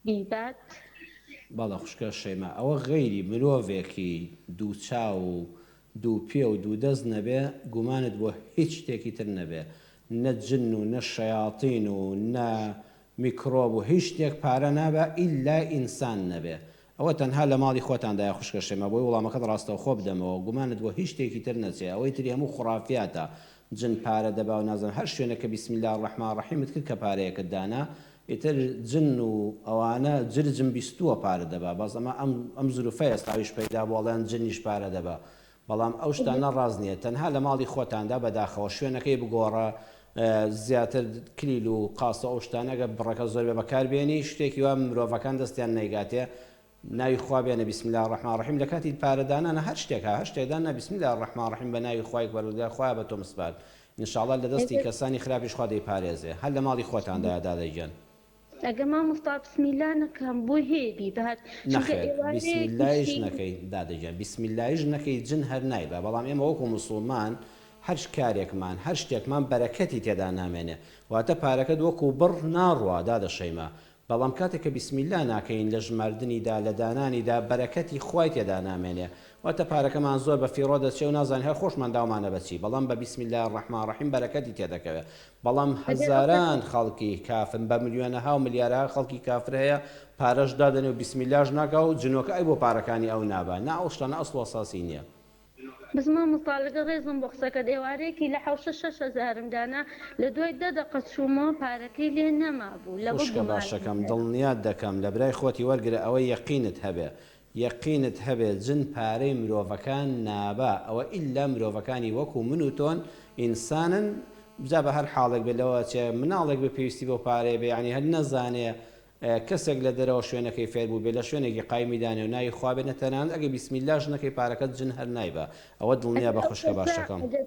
بیبات؟ بەڵێ خوشکە شەیما ئەوە غەیری مرۆڤێکی دوو چاو و دوو پێ و دوو دەست نەبێ گومانت بۆ هیچ شتێکی تر نەبێ نە جن و نە شەیاتین و نە میکرۆب و هیچ شتێک پارە نابا ئیلا ئینسان نەبێ ئەوە تەنها لە ماڵی خۆتاندایە خوشکە شەیما بۆی وڵامەکەت ڕاستەوخۆ بدەمەوە گومانت بۆ هیچ شتێکی تر نەچێ ئەوەی تری هەموو خوڕافیاتە جن پارە دەبا و نازانم هەر شوێنێک کە بسم اللە الرحمن الرحیم ت کرد کە پارەیەکت دانا ئیتر جن و ئەوانە جرجم بیستووە پارە دەبا بەس ئەمە ئەم ئەم زروفە ئێستا ئەویش پەیدا بووە ئەڵێن جنیش پارە دەبا بەڵام ئەو شتانە ڕاست نییە تەنها لە ماڵی خۆتاندا بەداخەوە شوێنەکەی بگۆڕە زیاتر کلیل و قاسە ئەو شتانە گەر بڕەکە زۆر بێ بەکار بێنی شتێکی وا مرۆڤەکان دەستیان نەیگاتێ ناوی خوا بێنە بسم اللە الرحمن الرحیم لە کاتی پارە دانانا هەر شتێک ها هەر شتێک دانا بسم اللە الرحمن الرحیم بە ناوی خوای پەروەردگار خوایە بە تۆم سپارد ان شاء اللە لە دەستی کەسانی خراپیش خوا دەیپارێزێ هەر لە ماڵی خۆتاندایە دادە گیان. ئەگە مامۆستا بسمیلا نەکەم بۆی هەیە بیبات چونکە نەخێر ئێوارەیەک بیسمیللایش گوتی. نەکەی دادە گیان بیسمیللایش نەکەی جن هەر نایبا بەڵام ئێمە وەکو موسوڵمان هەر کارێکمان هەر شتێکمان بەرەکەتی تێدا نامێنێ واتە پارەکەت وەکو بڕ ناڕوا دادە شەیما بەڵام کاتێک کە بسم اللە ناکەین لە ژماردنیدا لە دانانیدا بەرەکەتی خوای تێدا نامێنێ واتە پارەکەمان زۆر بە فیڕۆ دەچێ و نازانین هەر خۆشمان داومانە بە چی بەڵام بە بسم اللە الرحمن الرحیم بەرەکەتی تێدەکەوێ بەڵام ئەگەر ئەو کەسە هەزاران خەڵکی کافر بە ملیۆنەها و ملیارەها خەڵکی کافر هەیە پارەش دادەنێ و بسم اللەش ناکا و جنۆکە ئەی بۆ پارەکانی ئەو نابا نا ئەو شتانە ئەسڵ و ئەساسی نیە. بەس مامۆستا لەگەڵ ڕێزم بۆ قسەکەت ئێوارەیەکی لە حەوشە شەش هەزارم دانا لە دوای دە دەقە چوومەوە پارەکەی لێ نەمابوو لەوە خوشکە گومانم باشەکەم هەیە. دڵنیات دەکەم لە برای خۆتی وەرگرە ئەوە یەقینت هەبێ یەقینت هەبێ جن پارەی مرۆڤەکان نابا ئەوە ئیلا مرۆڤەکانی وەکو من و تۆن ئینسانن جا بە هەر حاڵێک بێ لەوە ئەچێ مناڵێک بێ پێویستی بەو پارەیە بێ یانی هەر نەزانێ کەسێک لە دەرەوە شوێنەکەی فێر بووبێ لە شوێنێکی قایمی دانێ و ناوی خوا بێنێ تەنانەت ئەگەر بیسمیلاش نەکەی پارەکەت جن هەر نایبا ئەوە دڵنیا ئەگەر بە ئەو خوشکە کەسە باشەکەم. ئەگەر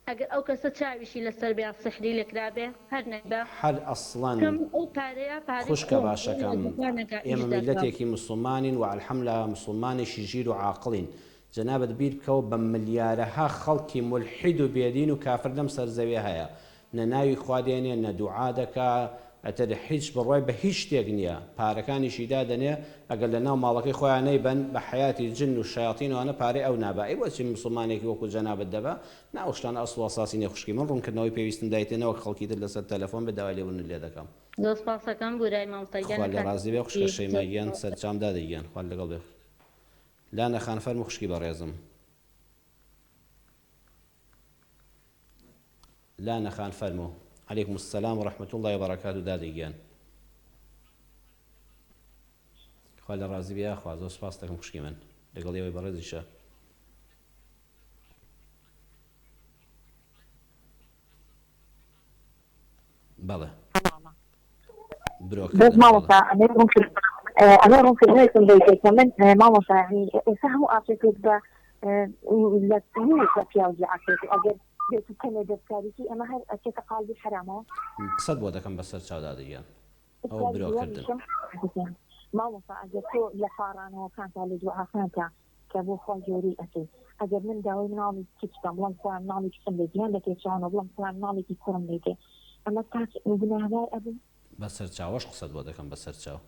ئەگەر ئەو کەسە چاویشی لەسەر بێ یان سحری لێکرابێ هەر نایبا هەر ئەسڵەن چونکە من ئەو پارەیە پارەی خوشکە خۆمە خۆم لە باشەکەم دوکانەکە ئیش ئێمە دەکەم. میللەتێکی موسڵمانین وە الحمللە موسڵمانێکی ژیر و عاقڵین جەنابت بیر بکەوە بە ملیارەها خەڵکی مولحید و بێدین و کافر لەم سەر زەویە هەیە نە ناوی خوا دێنێ نە دوعا دەکا ئیتر هیچ بڕوای بە هیچ شتێک نیە پارەکانیشی دادەنێ ئەگەر لە ناو ماڵەکەی خۆیان نەیبەن بە حەیاتی جن و شەیاتین وانە پارەی ئەو نابا ئەی بۆچی موسڵمانێکی وەکو جەنابت دەبا نا ئەو شتانە ئەسڵ و ئەساسی نیە خوشکی من ڕوونکردنەوەی پێویستم دایتێ نەوەک خەڵکی تر لەسەر تەلەفۆن بێ داوای لێبوردنت لێ دەکەم. زۆر سپاسەکەم بورای مامۆستا گیان خوا لە لێ کاتت ڕازی بێ خوشکە خۆشبی شەیما زۆر گیان سپاس. سەرچاوم دادە گیان خوات لەگەڵ بێ لانە خان فەرموو خوشکی بەڕێزم. لانە خان فەرموو. علیکم السلام و رحمە اللە و بەرەکاتو دادە گیان. خوا لێ ڕازی بێ یاخوا زۆر سوپاست دەکەم خوشکی من لەگەڵ ئێوەی بەڕێزیشا. بەڵێ بەس برۆکردن بەڵێ. مامۆستا ئەمەی ڕوون کرد ئەمەی ڕوون کردنەوەیەکم دەیتێ کە من مامۆستا یعنی ئێستا هەموو ئافرەتێک بە لە نییە کە پیاو جعەکرێت و ئەگەر بێت و کەمێ دەستکاریی ئەمە هەر ئەچێتە قاڵبی حەرامەوە. قسەت بۆ دەکەم بەسەر چاو دادە گیان ئەوە پرسیاری برۆ کردن. دووەمیشم مامۆستا ئەگەر تۆ لە پاڕانەوەکانتا لە دوعاکانتا کە بۆ خوای گەورەی ئەکەی ئەگەر من داوای مناڵی کچ بکەم بڵێم خوایە مناڵی کچم لێ یان بە پێچەوانەوە بڵێم خوایە مناڵێکی کوڕم لێ بێ ئەمە تا گوناهبار ئەبم؟ بەسەر چاوەش قسەت بۆ دەکەم بەسەر چاو.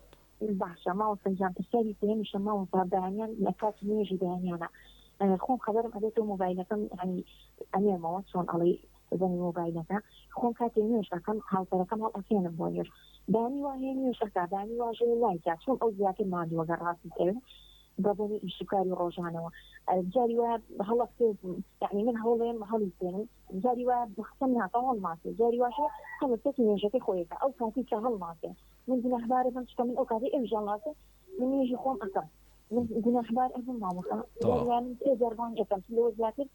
باشە مامۆستا گیان پرسیاری سێیەمیشم مامۆستا بەیانیان لە کاتی نوێژی بەیانیانە خۆم خەبەرم ئەبێتەوە مۆبایلەکەم یانی ئەنێمەوە چۆن ئەڵێی زەنگی مۆبایلەکە خۆم کاتێ نوێژ ئەکەم هاوسەرەکەم هەڵئەسێنم بۆ نوێژ بەیانی وا هەیە نوێژ ئەکا بەیانی واش هەیە نایکا چۆن ئەو زیاتر ماندووە گەر ڕاستی بکەوێ بە بۆنەی ئیش و کاری ڕۆژانەوە جاری وایە هەڵەستێ یعنی من هەوڵێم هەڵی سێنم جاری وایە قسەم ناکا هەڵناسێ جاری واش هەیە هەڵەستێت و نوێژەکەی خۆیەکە ئەو کاتی کە هەڵناسێ من گوناهبارە بم چونکە من ئەو کاتەی ئەویش هەڵناسێ من نوێژی خۆم ئەکەم من گوناهبار ئەبم مامۆستا تەواو. جاری من سێ جار بانگ ئەکەم چ لەوە زیاتر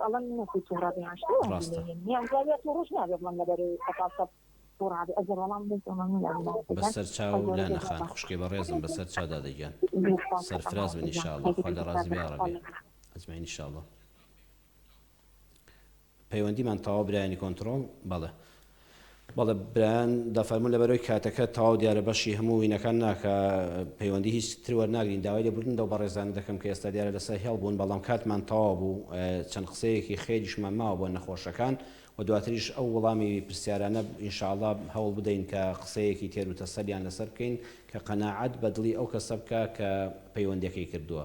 ئەڵێم نەکوو تووڕە بێ یان شتێ وازی ڕاستە. لێ هێنم یان جاری وا تووڕەش نابێ بڵێم لەبەرەوەی سەتا سەد تووڕە بێ ئەگەر وەڵام بدەیتەوە مەمنون ئەبم مامۆستا گیان بەسەر خوای چاو گەورە لانە جەزات خان بات خوشکێ بەڕێزم بەسەر چاو دادە گیان سەرفراز بن ان شاء اللە خوا لێ ڕازی بێ یاڕەبی اجمعین ان شاء اللە. پەیوەندیمان تەواو برایانی کۆنتڕۆڵ؟ بەڵێ بەڵێ برایان دەفەرموون لەبەرەوەی کاتەکە تەواو دیارە بەشی هەموو وینەکان ناکا پەیوەندی هیچ تر وەرناگرین داوای لێبوردن لەو بەڕێزانە دەکەم کە ئێستا دیارە لەسەر هێڵ بوون بەڵام کاتمان تەواو بوو چەند قسەیەکی خێریشمان ماوە بۆ نەخۆشەکان و دواتریش ئەو وڵامی پرسیارانە ان شاء اللە هەوڵ بدەین کە قسەیەکی تێر و تەسەلیان لەسەر بکەین کە قەناعەت بە دڵی ئەو کەسە بکا کە پەیوەندیەکەی کردووە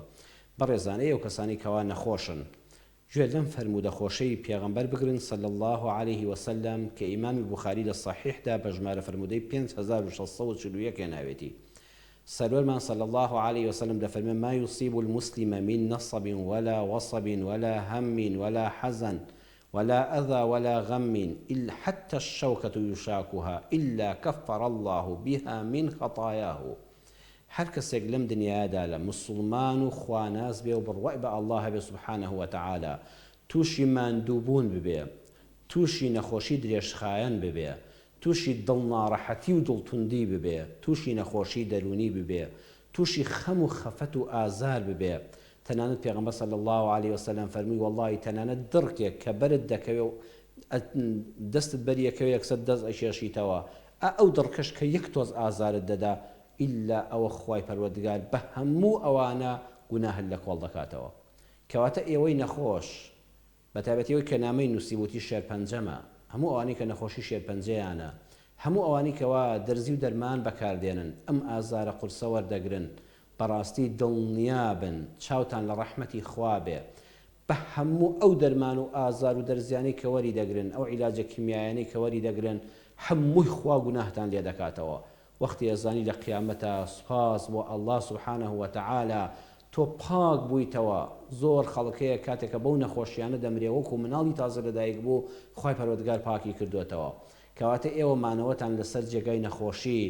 بەڕێزان ئەی ئەو کەسانەی کەوا نەخۆشن گوێ لەم فەرموودە خۆشەی پێغەمبەر بگرن صلی اللە علیه وسلم کە ئیمامی بوخاری لە صحیحدا بە ژمارە فەرموودەی 5641 هێناوێتی سەروەرمان صلی اللە علیه وسلم دەفەرموێ ما یصیب المسلم من نصب ولا وصب ولا هم ولا حزن ولا اذی ولا غم الا حتی الشوکة یشاکها الا کفر اللە بها من خطایاه هەر کەسێک لەم دنیایەدا لە موسوڵمان و خواناس بێ و بڕوای بە اللە هەبێ سبحانە وتعالی تووشی ماندووبوون ببێ، تووشی نەخۆشی درێژخایەن ببێ، تووشی دڵناڕەحەتی و دڵتوندی ببێ، تووشی نەخۆشی دەروونی ببێ، تووشی خەم و خەفەت و ئازار ببێ، تەنانەت پێغەمبەر صلی اللە علیە وسلم فەرمووی وەڵڵاهی تەنانەت دڕکێک کە بەرت دەکەوێ و دەستت بەری ئەکەوێ یەکسەر دەست ئەکێشیتەوە، ئا ئەو دڕکەش کە یەک تۆز ئازارت دەدا ئیلا ئەوە خوای پەروەردگار بە هەموو ئەوانە گوناهت لە کۆڵ دەکاتەوە کەواتە ئێوەی نەخۆش بەتایبەتی ئەوەی کە نامەی نووسی وتی شێرپەنجەمە هەموو ئەوانەی کە نەخۆشی شێرپەنجەیانە هەموو ئەوانەی کەوا دەرزی و دەرمان بەکاردێنن ئەم ئازارە قورسە وەردەگرن بەڕاستی دڵنیابن چاوتان لە ڕەحمەتی خوا بێ بە هەموو ئەو دەرمان و ئازار و دەرزیانەی کە وەری دەگرن ئەو عیلاجە کیمیایانەی کە وەری دەگرن هەمووی خوا گوناهتان لێ دەکاتەوە وەختی ئەزانی لە قیامەتا سوپاس بۆ اللە سبحانە وتعالی. تۆ پاک بوویتەوە، زۆر خەڵک هەیە کاتێک کە بەو نەخۆشیانە دەمرێ وەکو مناڵی تازە لەدایک بوو خوای پەروەردگار پاکی کردۆتەوە. کەواتە ئێوە مانەوەتان لەسەر جێگای نەخۆشی،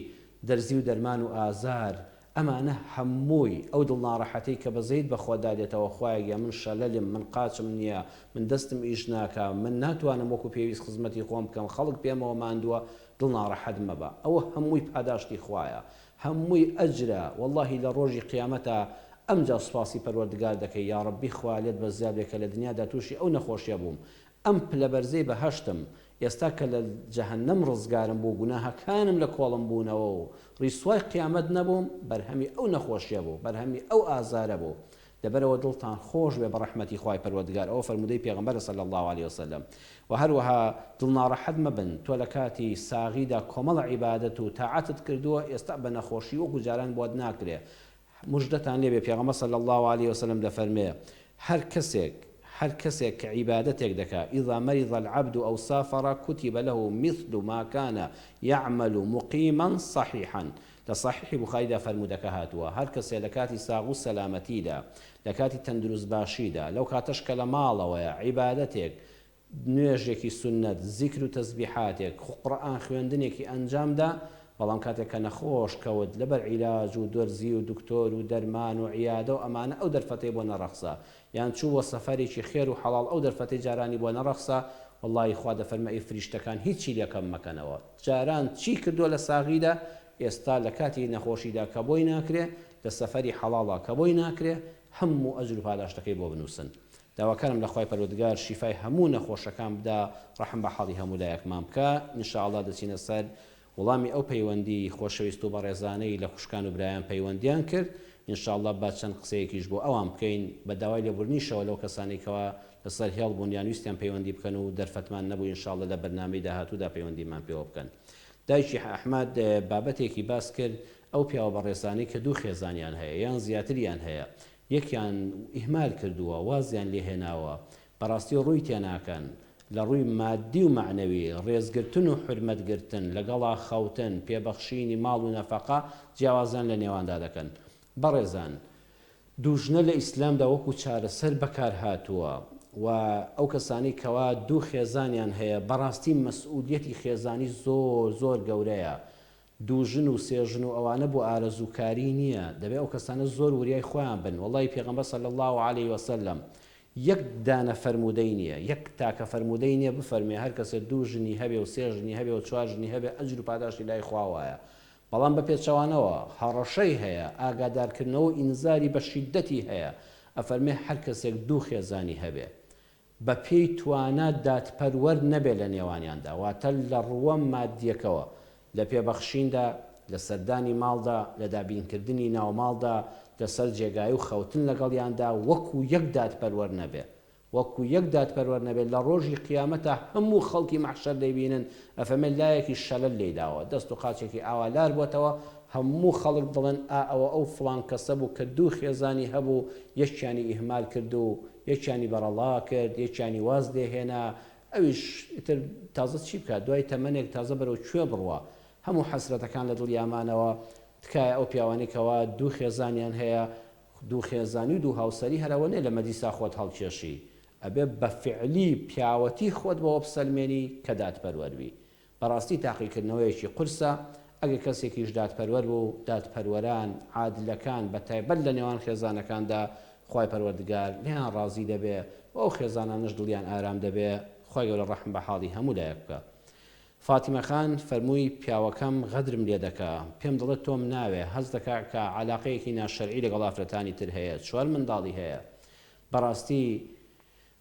دەرزی و دەرمان و ئازار، ئەمانە هەمووی، ئەو دڵناڕەحەتەی کە بەزەیت بە خۆتدا دێتەوە خوایە گیان من شەلەلم، من قاچم نییە، من دەستم ئیش ناکا، من ناتوانم وەکو پێویست خزمەتی خۆم بکەم، خەڵک پێمەوە ماندووە، دڵناڕەحەت مەبە. ئەوە هەمووی پاداشتی خوایە. هەمووی ئەجرە وەڵاهی لە ڕۆژی قیامەتا ئەمجا سوپاسی پەروەردگار دەکەی یاڕەبی خوایە لێت بەزیاد بێ کە لە دنیادا توشی ئەو نەخۆشیە بووم ئەم پلە بەرزەی بەهەشتم ئێستا کە لە جەهەنەم ڕزگارم بوو گوناهەکانم لە کۆڵم بوونەوە و ڕیسوای قیامەت نەبووم بەرهەمی ئەو نەخۆشیە بوو بەرهەمی ئەو ئازارە بوو لەبەرئەوە دڵتان خۆش بێ بە ڕەحمەتی خوای پەروەردگار ئەوە فەرموودەی پێغەمبەرە صلی اللە علیە وسلم وە هەروەها دڵ ناڕەحەت مەبن تۆ لە کاتی ساغیدا کۆمەڵە عیبادەت و تاعەتت کردووە ئێستا بە نەخۆشی وەکو جاران بۆت ناکرێ مژدەتان لێ بێ پێغەمبەر صلی اللە علیە وسلم دەفەرمێ هەر کەسێک هەر کەسێک کە عیبادەتێک دەکا اذا مرض العبد او سافر کتب له مثل ما کان یعمل مقیما صحیحا لە سەحیحی بوخاریدا فەرموودەکە هاتووە، هەر کەسێ لە کاتی ساغ و سەلامەتیدا، لە کاتی تەندروست باشیدا، لەو کاتەش کە لە ماڵەوەیە، عیبادەتێک، نوێژێکی سوننەت، زیکر و تەسبیحاتێک، قورئان خوێندنێکی ئەنجام دا، بەڵام کاتێک کە نەخۆش کەوت، لەبەر عیلاج و دەرزی و دکتۆر و دەرمان و عیادە و ئەمانە ئەو دەرفەتەی بۆ نەڕەخسا، یان چوو بۆ سەفەرێکی خێر و حەڵاڵ ئەو دەرفەتەی جارانی بۆ نەڕەخسا، وەڵڵاهی خوا دەفەرمێ ئەی فریشتەکان هیچی لێ کەم مەکەنەوە، جاران چی کردووە لە ساغیدا ئێستا لە کاتی نەخۆشیدا کە بۆی ناکرێ، لە سەفەری حەڵاڵا کە بۆی ناکرێ هەموو ئەجر و پاداشتەکەی بۆ بنووسن. داواکارم لە خوای پەروەردگار شیفای هەموو نەخۆشەکان بدا ڕەحم بە حاڵی هەموو لایەکمان بکا ان شاء اللە دەچینە سەر وڵامی ئەو پەیوەندی خۆشەویست و بەڕێزانەی لە خوشکان و برایان پەیوەندیان کرد ان شاء اللە با چەند قسەیەکیش بۆ ئەوان بکەین بە داوای لێبوردنیشەوە لەو کەسانەی کەوا لەسەر هێڵ بوون یان ویستیان پەیوەندی بکەن و دەرفەتمان نەبوو ان شاء اللە لە بەرنامەی داهاتوودا پەیوەندیمان پێوە بکەن دایکی ئەحمەد بابەتێکی باس کرد ئەو پیاوە بەڕێزانەی کە دوو خێزانیان هەیە یان زیاتریان هەیە یەکیان ئیهمال کردووە وازیان لێهێناوە بەڕاستی ڕووی تێناکەن لە ڕووی مادی و مەعنەوی، ڕێزگرتن و حورمەت گرتن، لەگەڵا خەوتن، پێبەخشینی ماڵ و نەفەقە جیاوازیان لە نێواندا دەکەن. بەڕێزان دووژنە لە ئیسلامدا وەکو چارەسەر بەکار هاتووە و ئەو کەسانەی کەوا دوو خێزانیان هەیە بەڕاستی مەسئولیەتی خێزانی زۆر زۆر گەورەیە دوو ژن و سێ ژن و ئەوانە بۆ ئارەزووکاری نییە دەبێ ئەو کەسانە زۆر وریای خۆیان بن وەڵڵاهی پێغەمبەر صلی اللە علیە وسلم یەک دانە فەرموودەی نییە یەک تاکە فەرموودەی نییە بفەرمێ هەر کەسێ دوو ژنی هەبێ و سێ ژنی هەبێ و چوار ژنی هەبێ ئەجر و پاداشتی لای خوا وایە بەڵام بە پێچەوانەوە هەڕەشەی هەیە ئاگادارکردنەوە و ئینزاری بە شیددەتی هەیە ئەفەرمێ هەر کەسێک دوو خێزانی هەبێ بە پێی توانا دادپەروەر نەبێ لە نێوانیاندا، واتە لە ڕووە مادییەکەوە، لە پێبەخشیندا، لە سەردانی ماڵدا، لە دابینکردنی ناوماڵدا، لە سەر جێگای و خەوتن لەگەڵیاندا وەکوو یەک دادپەروەر نەبێ، وەکوو یەک دادپەروەر نەبێ، لە ڕۆژی قیامەتا هەموو خەڵکی مەحشەر دەیبینن، ئەفەرمێ لایەکی شەلەل لێی داوە، دەست و قاچێکی ئاوا لار بۆتەوە، هەموو خەڵک دەڵێن ئا ئەوە ئەو فڵان کەسە بوو کە دوو خێزانی هەبوو، یەکیانی ئیهمال کرد و یەکیانی بەڕەڵا کرد، یەکیانی واز لێ هێنا، ئەویش ئیتر تازە چی بکات، دوای تەمەنێک تازە بەرەو کوێ بڕوا، هەموو حەسرەتەکان لە دڵیا مانەوە، تکایە ئەو پیاوانەی کەوا دوو خێزانیان هەیە، دوو خێزانی و دوو هاوسەری هەر ئەوە نیە لە مەجلیسا خۆت هەڵکێشی، ئەبێ بە فعلی پیاوەتی خۆت بەوە بسەلمێنی کە دادپەروەر بی. بەڕاستی تاقیکردنەوەیەکی قورسە، ئەگەر کەسێکیش دادپەروەر بوو، دادپەروەران، عادلەکان، بەتایبەت لە نێوان خێزانەکاندا، خوای پەروەردگار لێیان ڕازی دەبێ و ئەو خێزانانەش دڵیان ئارام دەبێ، خوای گەورە ڕەحم بە حاڵی هەموو لایەک بکا. فاتیمە خان فەرمووی پیاوەکەم غەدرم لێ دەکا، پێم دەڵێ تۆم ناوێ، هەست دەکا کە عەلاقەیەکی ناشەرعی لەگەڵ ئافرەتانی تر هەیە، چوار منداڵی هەیە. بەڕاستی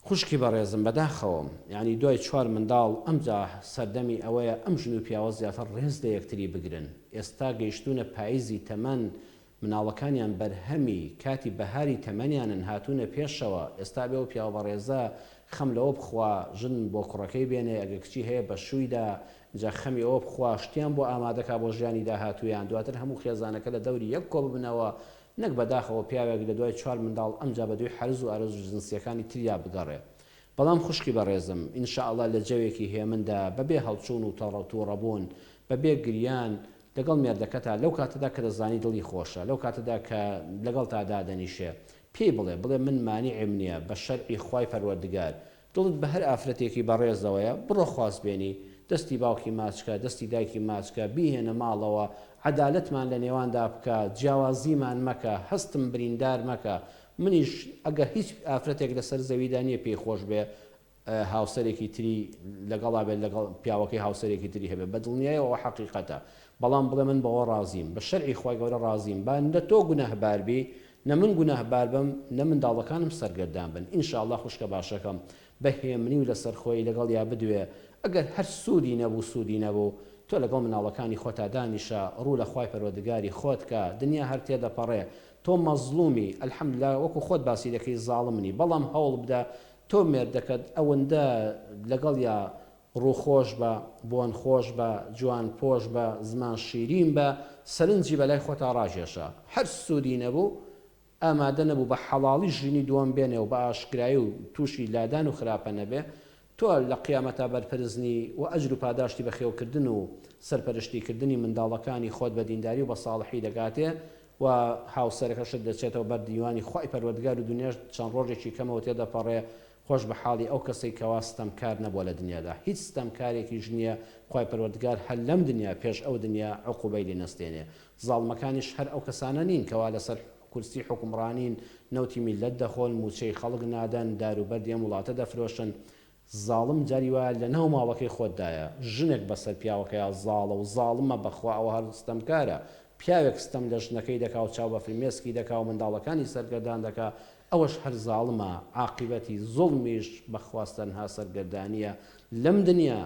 خوشکی بەڕێزم بەداخەوەم یانی دوای چوار منداڵ ئەمجا سەردەمی ئەوەیە ئەم ژن و پیاوە زیاتر ڕێز لە یەکتری بگرن ئێستا گەیشتوونە پایزی تەمەن مناڵەکانیان بەرهەمی کاتی بەهاری تەمەنیانن هاتوونە پێشەوە ئێستا بێ ئەو پیاوە بەڕێزە خەم لەوە بخوا ژن بۆ کوڕەکەی بێنێ ئەگەر کچی هەیە بە شوویدا ئینجا خەمی ئەوە بخوا شتیان بۆ ئامادەکا بۆ ژیانی داهاتوویان دواتر هەموو خێزانەکە لە دەوری یەک کۆببنەوە نەک بەداخەوە پیاوێک لە دوای چوار منداڵ ئەمجا بەدووی حەرز و ئارەزوو جنسیەکانی تریا بگەڕێ. بەڵام خوشکی بەڕێزم ان شاء اللە لە جەوێکی هێمندا بەبێ هەڵچوون و توڕەبوون بەبێ گریان. لەگەڵ مێردەکەتا لەو کاتەدا کە دەزانی دڵی خۆشە، لەو کاتەدا کە لەگەڵتا دادەنیشێ، پێی بڵێ، بڵێ من مانیعم نییە بە شەرعی خوای پەروەردگار، دڵت بە هەر ئافرەتێکی بەڕێزەوەیە، بڕۆ خوازبێنی، دەستی باوکی ماچ کە، دەستی دایکی ماچ کە، بیهێنە ماڵەوە، عەدالەتمان لە نێواندا بکە، جیاوازیمان مەکە، هەستم بریندار مەکە، منیش ئەگەر هیچ ئافرەتێک لەسەر زەویدا نییە پێی خۆش بێ هاوسەرێکی تری لەگەڵا بێت لەگەڵ پیاوەکەی هاوسەرێکی تری هەبێت بە دڵنیایەوە ئەوە حەقیقەتە بەڵام بڵێ من بەوە ڕازیم بە شەرعی خوای گەورە ڕازیم با نە تۆ گوناهبار بی نە من گوناهبار بم نە منداڵەکانم سەرگەردان بن ان شاء اللە خوشکە باشەکەم بە هێمنی و لەسەرخۆیی لەگەڵیا بدوێ ئەگەر هەر سوودی نەبوو سوودی نەبوو تۆ لەگەڵ مناڵەکانی خۆتا دانیشە ڕوو لە خوای پەروەردگاری خۆت کە دنیا هەر تێدەپەڕێ تۆ مەزڵومی الحمدللە وەکو خۆت باسی دەکەی زاڵم نی بەڵام هەوڵ بدە تۆ مێردەکەت ئەوەندە لەگەڵیا ڕووخۆش بە، بۆن خۆش بە، جوان پۆش بە، زمان شیرین بە، سەرنجی بەلای خۆتا ڕاکێشە. هەر سوودی نەبوو، ئامادە نەبوو بە حەڵاڵی ژنی دووەم بێنێ و بە ئاشکرایی و تووشی لادان و خراپە نەبێ، تۆ لە قیامەتا بەرپرس نی و ئەجر و پاداشتی بەخێوکردن و سەرپەرشتی کردنی منداڵەکانی خۆت بە دینداری و بە ساڵحی دەگاتێ و هاوسەرەکەشت دەچێتەوە بەر دیوانی خوای پەروەردگار و دونیاش چەند ڕۆژێکی کەمەوە تێدەپەڕێ خۆش بە حاڵی ئەو کەسەی کەوا ستەمکار نەبووە لە دنیادا هیچ ستەمکارێکیش نیە خوای پەروەردگار هەر لەم دنیا پێش ئەو دنیا عقوبەی لێ نەستێنێ زاڵمەکانیش هەر ئەو کەسانە نین کەوا لەسەر کورسی حوکمڕانین نەوتی میللەت دەخۆن موچەی خەڵک نادەن دارو بەردی ئەم وڵاتە دەفرۆشن زاڵم جاری وایە لەناو ماڵەکەی خۆتدایە ژنێک بەسەر پیاوەکەیا زاڵە و زاڵمە بەخوا ئەوە هەر ستەمکارە پیاوێک ستەم لە ژنەکەی دەکا و چاو بە فرمێسکی دەکا و منداڵەکانی سەرگەردان دەکا ئەوەش هەر زاڵمە عاقیبەتی زوڵمیش بەخوا تەنها سەرگەردانیە لەم دنیا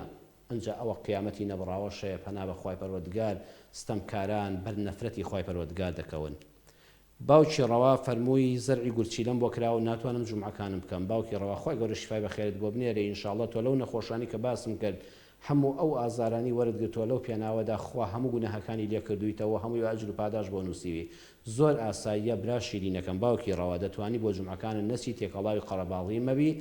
ئنجا ئەوە قیامەتی نەبڕاوەش هەیە پەنا بە خوای پەروەردگار ستەمکاران بەر نەفرەتی خوای پەروەردگار دەکەون. باوکی ڕەوا فەرمووی زەرعی گورچیلەم بۆ کراوە ناتوانم جومعەکانم بکەم باوکی ڕەوا خوای گەورە شیفای بەخێرت بۆ بنێرێ ان شاءاللە تۆ لەو نەخۆشانی کە باسم کرد هەموو ئەو ئازارانی وەرت گرتووە لەو پێناوەدا خوا هەموو گوناهەکانی لێ کردوویتەوە هەمووی بە ئەجر و پاداشت بۆ نووسیوی زۆر ئاساییە برا شیرینەکەم باوکی ڕەوا دەتوانی بۆ جومعەکانت نەچی تێکەڵاوی قەرەباڵغی مەبی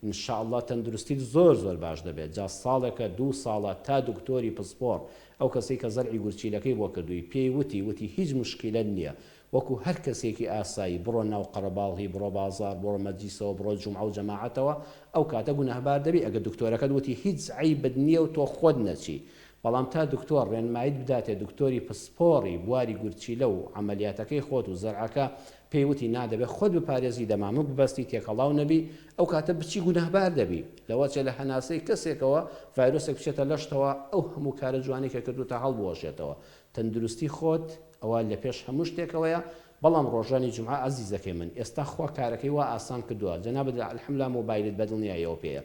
ان شاءاللە تەندروستیت زۆر زۆر باش دەبێت جا ساڵێکە دوو ساڵە تا دکتۆری پسپۆڕ ئەو کەسەی کە زەرعی گورچیلەکەی بۆ کردووی پێی وتی وتی هیچ موشکیلەت نیە وەکو هەر کەسێکی ئاسایی بڕۆ ناو قەرەباڵغی بڕۆ بازاڕ بڕۆ مەجلیسەوە بڕۆ جومعە و جەماعەتەوە ئەو کاتە گوناهبار دەبی ئەگەر دکتۆرەکەت وتی هیچ عەیبت نیە و تۆ خۆت نەچی بەڵام تا دکتۆر ڕێنماییت بداتێ دکتۆری پسپۆڕی بواری گورچیلە و عەمەلیاتەکەی خۆت و زەرعەکە پێی وتی نا دەبێ خۆت بپارێزی دەمامک ببەستی تێکەڵاو نەبی ئەو کاتە بچی گوناهبار دەبی لەوەچێ لە هەناسەی کەسێکەوە ڤایرۆسێک بچێتە لەشتەوە ئەو هەموو کارە جوانەی کە کردوتە هەڵبوەشێتەوە تەندروستی خۆت ئەوە لە پێش هەموو شتێکەوەیە بەڵام ڕۆژانی جومعە ئازیزەکەی من ئێستا خوا کارەکەی وا ئاسان کردوە جەنابت الحمللە مۆبایلت بەدڵنیایەوە پێیە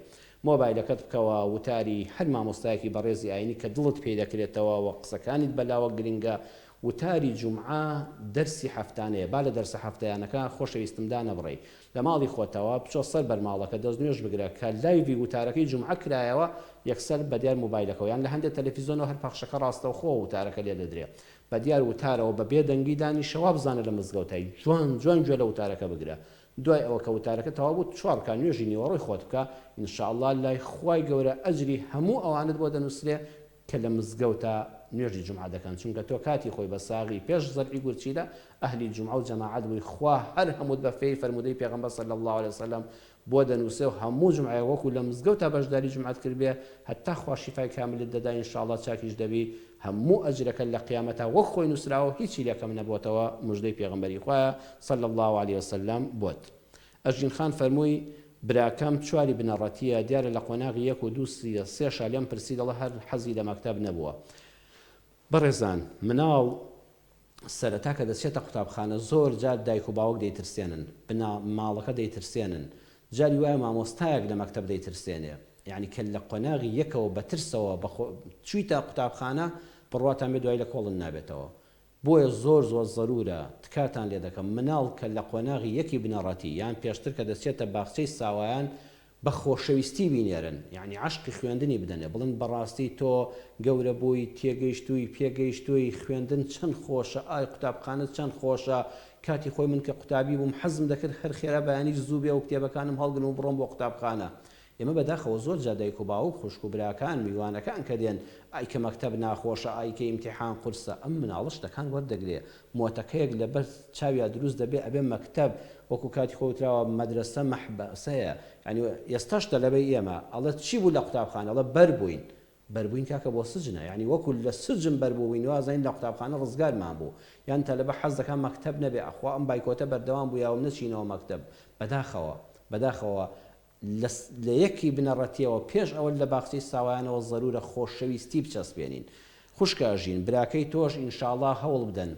مۆبایلەکەت بکەوە وتاری هەر مامۆستایەکی بەڕێزی ئاینی کە دڵت پێی دەکرێتەوە و قسەکانیت بەلاوە گرنگە وتاری جومعە دەرسی هەفتانەیە با لە دەرسە هەفتەیانەکە خۆشەویستم دانەبڕێی لە ماڵی خۆتەوە بچۆ سەر بەرماڵەکە دەست نوێژ بگرە کە لایڤی وتارەکەی جومعە کرایەوە یەکسەر بەدیار مۆبایلەکەوە یان لە هەندێ تەلەفیزۆنەوە هەر پەخشەکە ڕاستەوخۆ وتارەکە لێ دەدرێ بەدیار وتارەوە بە بێ دەنگی دانیشە وابزانە لە مزگەوتای جوان جوان گوێ لە وتارەکە بگرە دوای ئەوە کە وتارەکە تەواو بوو چوار ڕکات نوێژی نیوەڕۆی خۆت بکە ان شاء اللە لای خوای گەورە ئەجری هەموو ئەوانەت بۆ دەنوسرێ کە لە مزگەوتا نوێژی جومعە دەکەن چونکە تۆ کاتی خۆی بە ساغی پێش زەرعی گورچیلە ئەهلی جومعە و جەماعەت بووی خوا هەر هەمووت بە فێی فەرموودەی پێغەمبەر صلی اللە علیە وسلم بۆ دەنووسێ و هەموو جومعەیەک وەکو لە مزگەوتا بەشداری جومعەت کردبێ هەتا خوا شیفای کاملت دەدا ان شاء اللە چاکیش دەبی هەموو ئەجرەکەت لە قیامەتا وەک خۆی نووسراوە و هیچی لێ کەم نەبۆتەوە موژدەی پێغەمبەری خوایە صلی اللە علیە وسلم بۆت. ئەژین خان فەرمووی، براکەم چواری بنەڕەتییە، دیارە لە قۆناغی یەک و دوو سێشا لێم پرسی دەڵێ هەر حەزی لە مەکتەب نەبووە. بەڕێزان مناڵ سەرەتا کە دەچێتە قوتابخانە زۆر جار دایک و باوک دەیترسێنن، بنەماڵەکە دەیترسێنن، جاری وایە مامۆستایەک لە مەکتەب دەیترسێنێ، یانی کە لە قۆناغی یەکەوە بە ترسەوە بە خۆ چوویتە قوتابخانە بڕواتان بێ دوایی لە کۆڵت نابێتەوە. بۆیە زۆر زۆر زەرورە تکاتان لێ دەکەم مناڵ کە لە قۆناغی یەکی بنەڕەتی یان پێشتر کە دەچێتە باخچەی ساوایان بە خۆشەویستی بینێرن یانی عەشقی خوێندنی بدەنێ بڵێن بەڕاستی تۆ گەورە بووی تێگەیشتووی پێگەیشتووی خوێندن چەند خۆشە ئای قوتابخانە چەند خۆشە کاتی خۆی من کە قوتابی بووم حەزم دەکرد هەر خێرا بەیانی زوو بێ و کتێبەکانم هەڵگرم و بڕۆم بۆ قوتابخانە. ئێمە بەداخەوە زۆر جار دایک و باوک، خوشک و براکان، میوانەکان کە دێن، ئای کە مەکتەب ناخۆشە، ئای کە ئیمتیحان قورسە، ئەم مناڵە شتەکان وەردەگرێ، مۆتەکەیەک لەبەر چاویا دروست دەبێ، ئەبێ مەکتەب، وەکو کاتی خۆی وتراوە مەدرەسە مەحبەسەیە، یانی ئێستاش تەلەبەی ئێمە ئەڵێ چی بوو لە قوتابخانە، ئەڵێ بەر بووین، بەربووین کاکە بۆ سجنە یانی وەکو لە سجن بەربووبووین وازانین لە قوتابخانە ڕزگارمان بوو یان تەلەبە حەز دەکا مەکتەب نەبێ ئەخوا ئەم بایکۆتە بەردەوام بوویاوم نەچینەوە مەکتەب بەداخەوە بەداخەوە لە لە یەکی بنەڕەتیەوە پێش ئەوە لە باخچەی ساوایانەوە زەرورە خۆشەویستی بچەسپێنین خوشکە ئەژین براکەی تۆش ئینشاڵا هەوڵ بدەن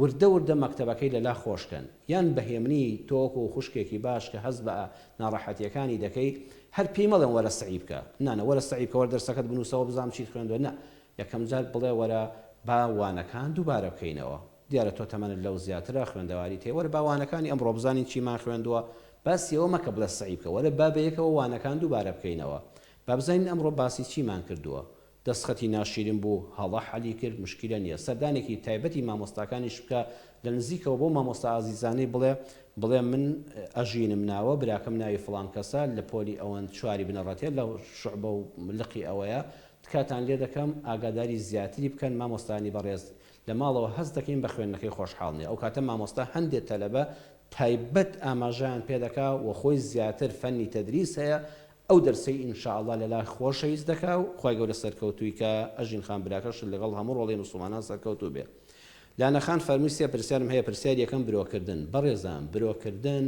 وردە وردە مەکتەبەکەی لەلا خۆش کەن یان بە هێمنی تۆ وەکو خوشکێکی باش کە هەست بە ناڕەحەتیەکانی دەکەی هەر پێی مەڵێن وەرە سەعی بکە نا نا وەرە سەعی بکە وەرە دەرسەکەت بنوسەوە بزانم چیت خوێندوە نا یەکەم جار بڵێ وەرە با وانەکان دووبارە بکەینەوە دیارە تۆ تەمەنت لەو زیاترە خوێندەواریت هەیە وەرە با وانەکانی ئەمڕۆ بزانین چیمان خوێندوە باسی ئەوە مەکە بڵێ سەعی بکە وەرە با بەیەکەوە وانەکان دووبارە بکەینەوە با بزانین ئەمڕۆ باسی چیمان کردوە دەستخەتی ناشیرین بوو هەڵە حەلی کرد مشکیلە نیە سەردانێکی تایبەتی مامۆستاکانیش بکە لە نزیکەوە بەو مامۆستا ئازیزانەی بڵێ بڵێ من ئەژینم ناوە براکەم ناوی فڵان کەسە لە پۆلی ئەوەند چواری بنەڕەتیە لە شوعبە و لقی ئەوەیە تکاتان لێ دەکەم ئاگاداری زیاتری بکەن مامۆستایانی بەڕێز لە ماڵەوە هەست دەکەین بە خوێندنەکەی خۆشحاڵ نیە ئەوکاتە مامۆستا هەندێ تەلەبە تایبەت ئاماژەیان پێ دەکا و خۆی زیاتر فەنی تەدریس هەیە ئەو دەرسەی ان شاء اللە لەلا خۆشەویست دەکا و خوای گەورە سەرکەوتووی کا ئەژین خان براکەشت لەگەڵ هەموو ڕۆڵەی موسڵمانان سەرکەوتوو بێ لانە خان فەرمووی سێ پرسیارم هەیە پرسیاری یەکەم برۆکردن بەڕێزان برۆکردن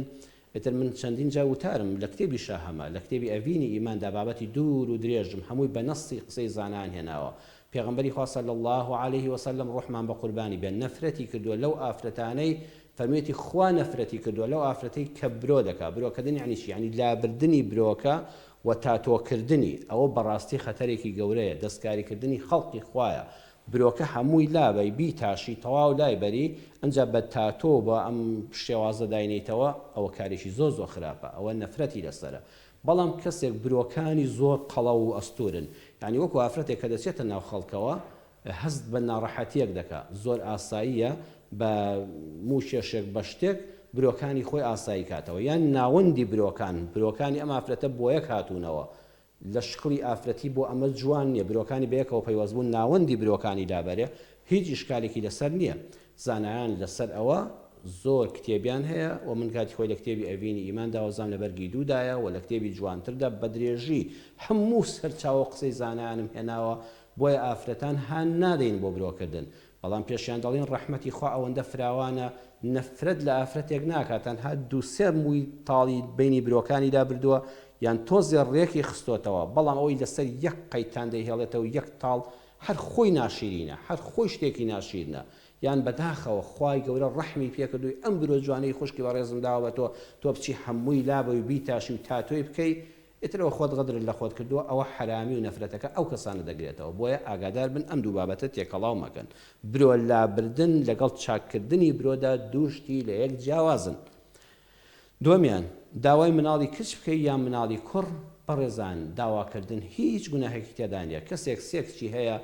ئیتر من چەندین جار وتارم لە کتێبی شاهەمە لە کتێبی ئەڤینی ئیماندا بابەتی دوور و درێژم هەمووی بە نەسی قسەی زانایان هێناوە پێغەمبەری خوا صلی اللە علیه وسلم ڕوحمان بە قوربانی بێ نەفرەتی کردووە لەو ئافرەتانەی فەرموویەتی خوا نەفرەتی کردووە لەو ئافرەتەی کە برۆ دەکا، برۆ کردن یەعنی چی؟ یەعنی لابردنی برۆکە و تاتۆ کردنی، ئەوە بەڕاستی خەتەرێکی گەورەیە، دەستکاری کردنی خەڵقی خوایە، برۆکە هەمووی لابەی بیتاشی تەواو لای بەری ئنجا بە تاتۆ و بە ئەم شێوازە داینێیتەوە ئەوە کارێکی زۆر زۆر خراپە، ئەوە نەفرەتی لەسەرە، بەڵام کەسێک برۆکانی زۆر قەڵەو و ئەستورن یەعنی وەکو ئافرەتێک کە دەچێتە ناو خەڵکەوە هەست بە ناڕەحەتیەک دەکا زۆر ئاساییە بە مووکێشێک بە شتێک برۆکانی خۆی ئاسایی کاتەوە یان ناوەندی برۆکان برۆکانی ئەم ئافرەتە بۆیەک هاتوونەوە لە شکڵی ئافرەتی بۆ ئەمە جوان نیە برۆکانی بەیەکەوە پەیوەست بوون ناوەندی برۆکانی لابەرێ هیچ ئیشکالێکی لەسەر نیە زانایان لەسەر ئەوە زۆر کتێبیان هەیە و من کاتی خۆی لە کتێبی ئەڤینی ئیمان داوەزام لە بەرگی دوودایە و لە کتێبی جوانتردا بە درێژی هەموو سەرچاوە و قسەی زانایانم هێناوە بۆیە ئافرەتان هان نادەین بۆ برۆکردن بەڵام پێشیان دەڵێین ڕەحمەتی خوا ئەوەندە فراوانە نەفرەت لە ئافرەتێک ناکات تەنها دوو سێ مووی تاڵی بەینی برۆکانی لابردووە یان تۆزێ ڕێکی خستۆتەوە بەڵام ئەوەی لەسەر یەک قەیتان دەیهێڵێتەوە یەک تاڵ هەر خۆی ناشیرینە هەر خۆی شتێکی ناشیرنە یان بەداخەوە خوای گەورە ڕەحمی پێکردووی ئەم برۆ جوانەی خوشکی بەڕێزم داوە بە تۆ تۆ بچی هەمووی لابەی و بیتاشی و تاتۆی بکەی ئیتر ئەوە خۆت غەدرت لە خۆت کردووە ئەوە حەرامی و نەفرەتەکە ئەو کەسانە دەگرێتەوە بۆیە ئاگادار بن ئەم دوو بابەتە تێکەڵاو مەکەن برۆ لابردن لەگەڵ چاککردنی برۆدا دوو شتی لەیەک جیاوازن دووەمیان داوای مناڵی کچ بکەی یان مناڵی کوڕ بەڕێزان داواکردن هیچ گوناهێکی تێدا نیە کەسێک سێ کچی هەیە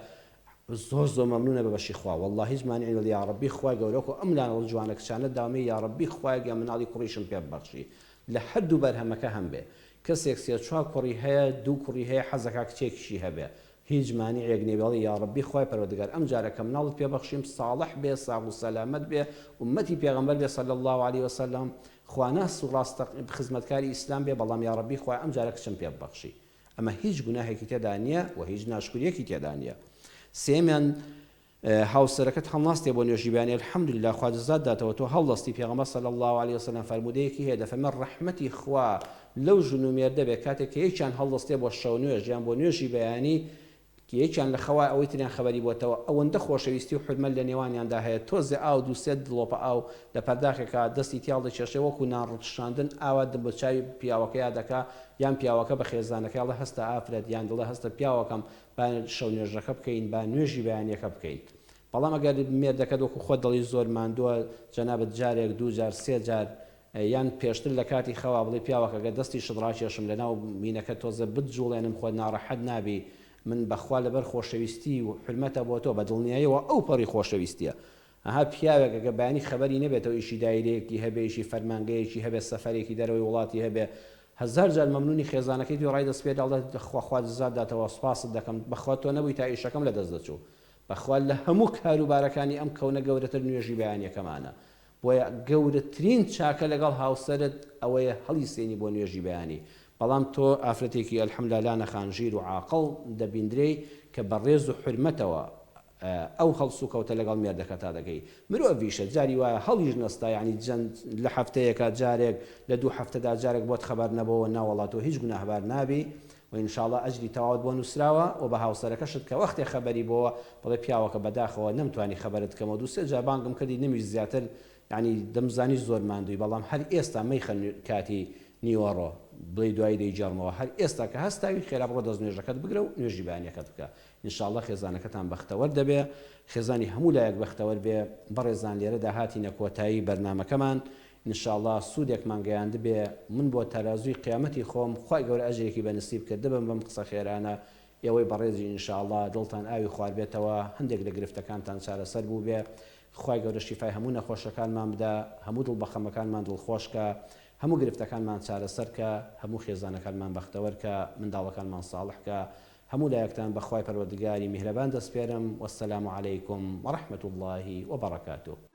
زۆر زۆر مەمنونە بە بەشی خوا واللە هیچ مانعی نیە یاڕەبی خوای گەورە وەکو ئەم لانەڵ جوانە کچانەت داومێ یاڕەبی خوایە گیان مناڵی کوڕیشم پێ ببەخشی لە هەردوو بەرهەمەکە هەم بێ کەسێک سێ چوار کوڕی هەیە دوو کوڕی هەیە حەزەکا کچێکیشی هەبێ هیچ مانعێک نیە بێڵێ یاڕەبی خوای پەروەردگار ئەم جارە کە مناڵت پێ بەخشیم ساڵح بێ ساغ و سەلامەت بێ ئوممەتی پێغەمبەر بێ صلی اللە علیە وسلم خواناس و ڕاستە خزمەتکاری ئیسلام بێ بەڵام یاڕەبی خوایە ئەم جارە کچم پێ ببەخشی ئەمە هیچ گوناهێکی تێدا نیە و هیچ ناشکوریەکی تێدا نیە سێیەمیان هاوسەرەکەت هەڵناستێ بۆ نوێژی بەیانی الحمدللە خوا جزات داتەوە تۆ هەڵدەستی پێغەمبەر صلی اللە علیە وسلم فەرموودەیەکی هەیە دەفەرمێ ڕەحمەتی خوا لەو ژن و مێردە بێ کاتێک کە یەکیان هەڵدەستێ بۆ شەو نوێژ یان بۆ نوێژی بەیانی یەکیان لە خەوا ئەوەی تریان خەبەری بۆتەوە ئەوەندە خۆشەویستی و حورمەت لە نێوانیاندا هەیە تۆزێ ئاو دوو سێ دڵۆپە ئاو لە پەرداخێکا دەستی تیا هەڵدەکێشێ وەکو نان ڕچشاندن ئاوا دم بە چاوی پیاوەکەیا دەکا یان پیاوەکە بە خێزانەکەی ئەڵێ هەستە ئافرەت یان دڵێ هەستە پیاوەکەم با شەو نوێژەکە بکەین با نوێژی بەیانیەکە بکەین بەڵام ئەگەر مێردەکەت وەکو خۆت دەڵی زۆر ماندووە جەنابت جارێک دوو جار سێ جار یان پێشتر لە کاتی خەوا بڵێ پیاوەکە گەر دەستیشت ڕاکێشم لەناو مینەکە تۆزێ بتجوڵێنم خۆت ناڕەحەت نابی من بەخوا لەبەر خۆشەویستی و حورمەتە بۆ تۆ بە دڵنیایەوە ئەو پەڕی خۆشەویستیە ئەها پیاوێک ئەگەر بەیانی خەبەری نەبێتەوە ئیشی دایرەیەکی هەبێ ئیشی فەرمانگەیەکی هەبێ سەفەرێکی دەرەوەی وڵاتی هەبێ. هەزار جار مەمنونی خێزانەکەی تۆی ڕایدەسپێری ئەڵێت خوا خوا جزات داتەوە سوپاست دەکەم بەخوا تۆ نەبووی تا ئیشەکەم لەدەست دەچوو بەخوا لە هەموو کاروبارەکانی ئەم کەونە گەورەتر نوێژی بەیانیەکەمانە بۆیە گەورەترین چاکە لەگەڵ هاوسەرت ئەوەیە هەڵیسێنی بۆ نوێژی بەیانی بەڵام تۆ ئافرەتێکی الحمدللە لانە خان ژیر و عاقڵ دەبیندرێی کە بە ڕێز و حورمەتەوە ئەو هەڵسوکەوتە لەگەڵ مێردەکەتا دەکەی مرۆڤیشە جاری وایە هەڵیش نەستا یانی جەند لە هەفتەیەکا جارێک لە دوو هەفتەدا جارێک بۆت خەبەر نەبۆوە ناوەڵا تۆ هیچ گوناهبار نابی و ان شاء اللە ئەجری تەواوت بۆ نوسراوە و بە هاوسەرەکەشت کە وەختێ خەبەری بۆوە بڵێ پیاوەکە بەداخەوە نەمتوانی خەبەرت کەمەوە دوو سێ جار بانگم کردی نەمویست زیاتر یانی دەمزانی زۆر ماندووی بەڵام هەر ئێستا مەیخە کاتی نیوەڕۆ بڵێی دوایی دەیگێڕمەوە هەر ئێستا کە هەستاوی خێرا بڕۆ دەست نوێژەکەت بگرە و نوێژی بەیانیەکەت بکە ان شاء اللە خێزانەکەتان بەختەوەر دەبێ خێزانی هەموو لایەک بەختەوەر بێ بەڕێزان لێرەدا هاتینە کۆتایی بەرنامەکەمان ان شاء اللە سوودێکمان گەیاندبێ من بۆ تەرازووی قیامەتی خۆم خوای گەورە ئەجرێکی بە نسیب کردبم بەم قسە خێرانە ئێوەی بەڕێزیش ان شاء اللە دڵتان ئاوی خواربێتەوە هەندێک لە گرفتەکانتان چارەسەر بووبێ خوای گەورە شیفای هەموو نەخۆشەکانمان بدا هەموو دڵ بەخەمەکانمان دڵخۆش کا هەموو گرفتەکانمان چارەسەر کە هەموو خێزانەکانمان بەختەوەر کە منداڵەکانمان ساڵح کە هەموو لایەکتان بە خوای پەروەردگاری میهرەبان دەسپێرم والسلام علیکم ورحمة اللە وبرکاته.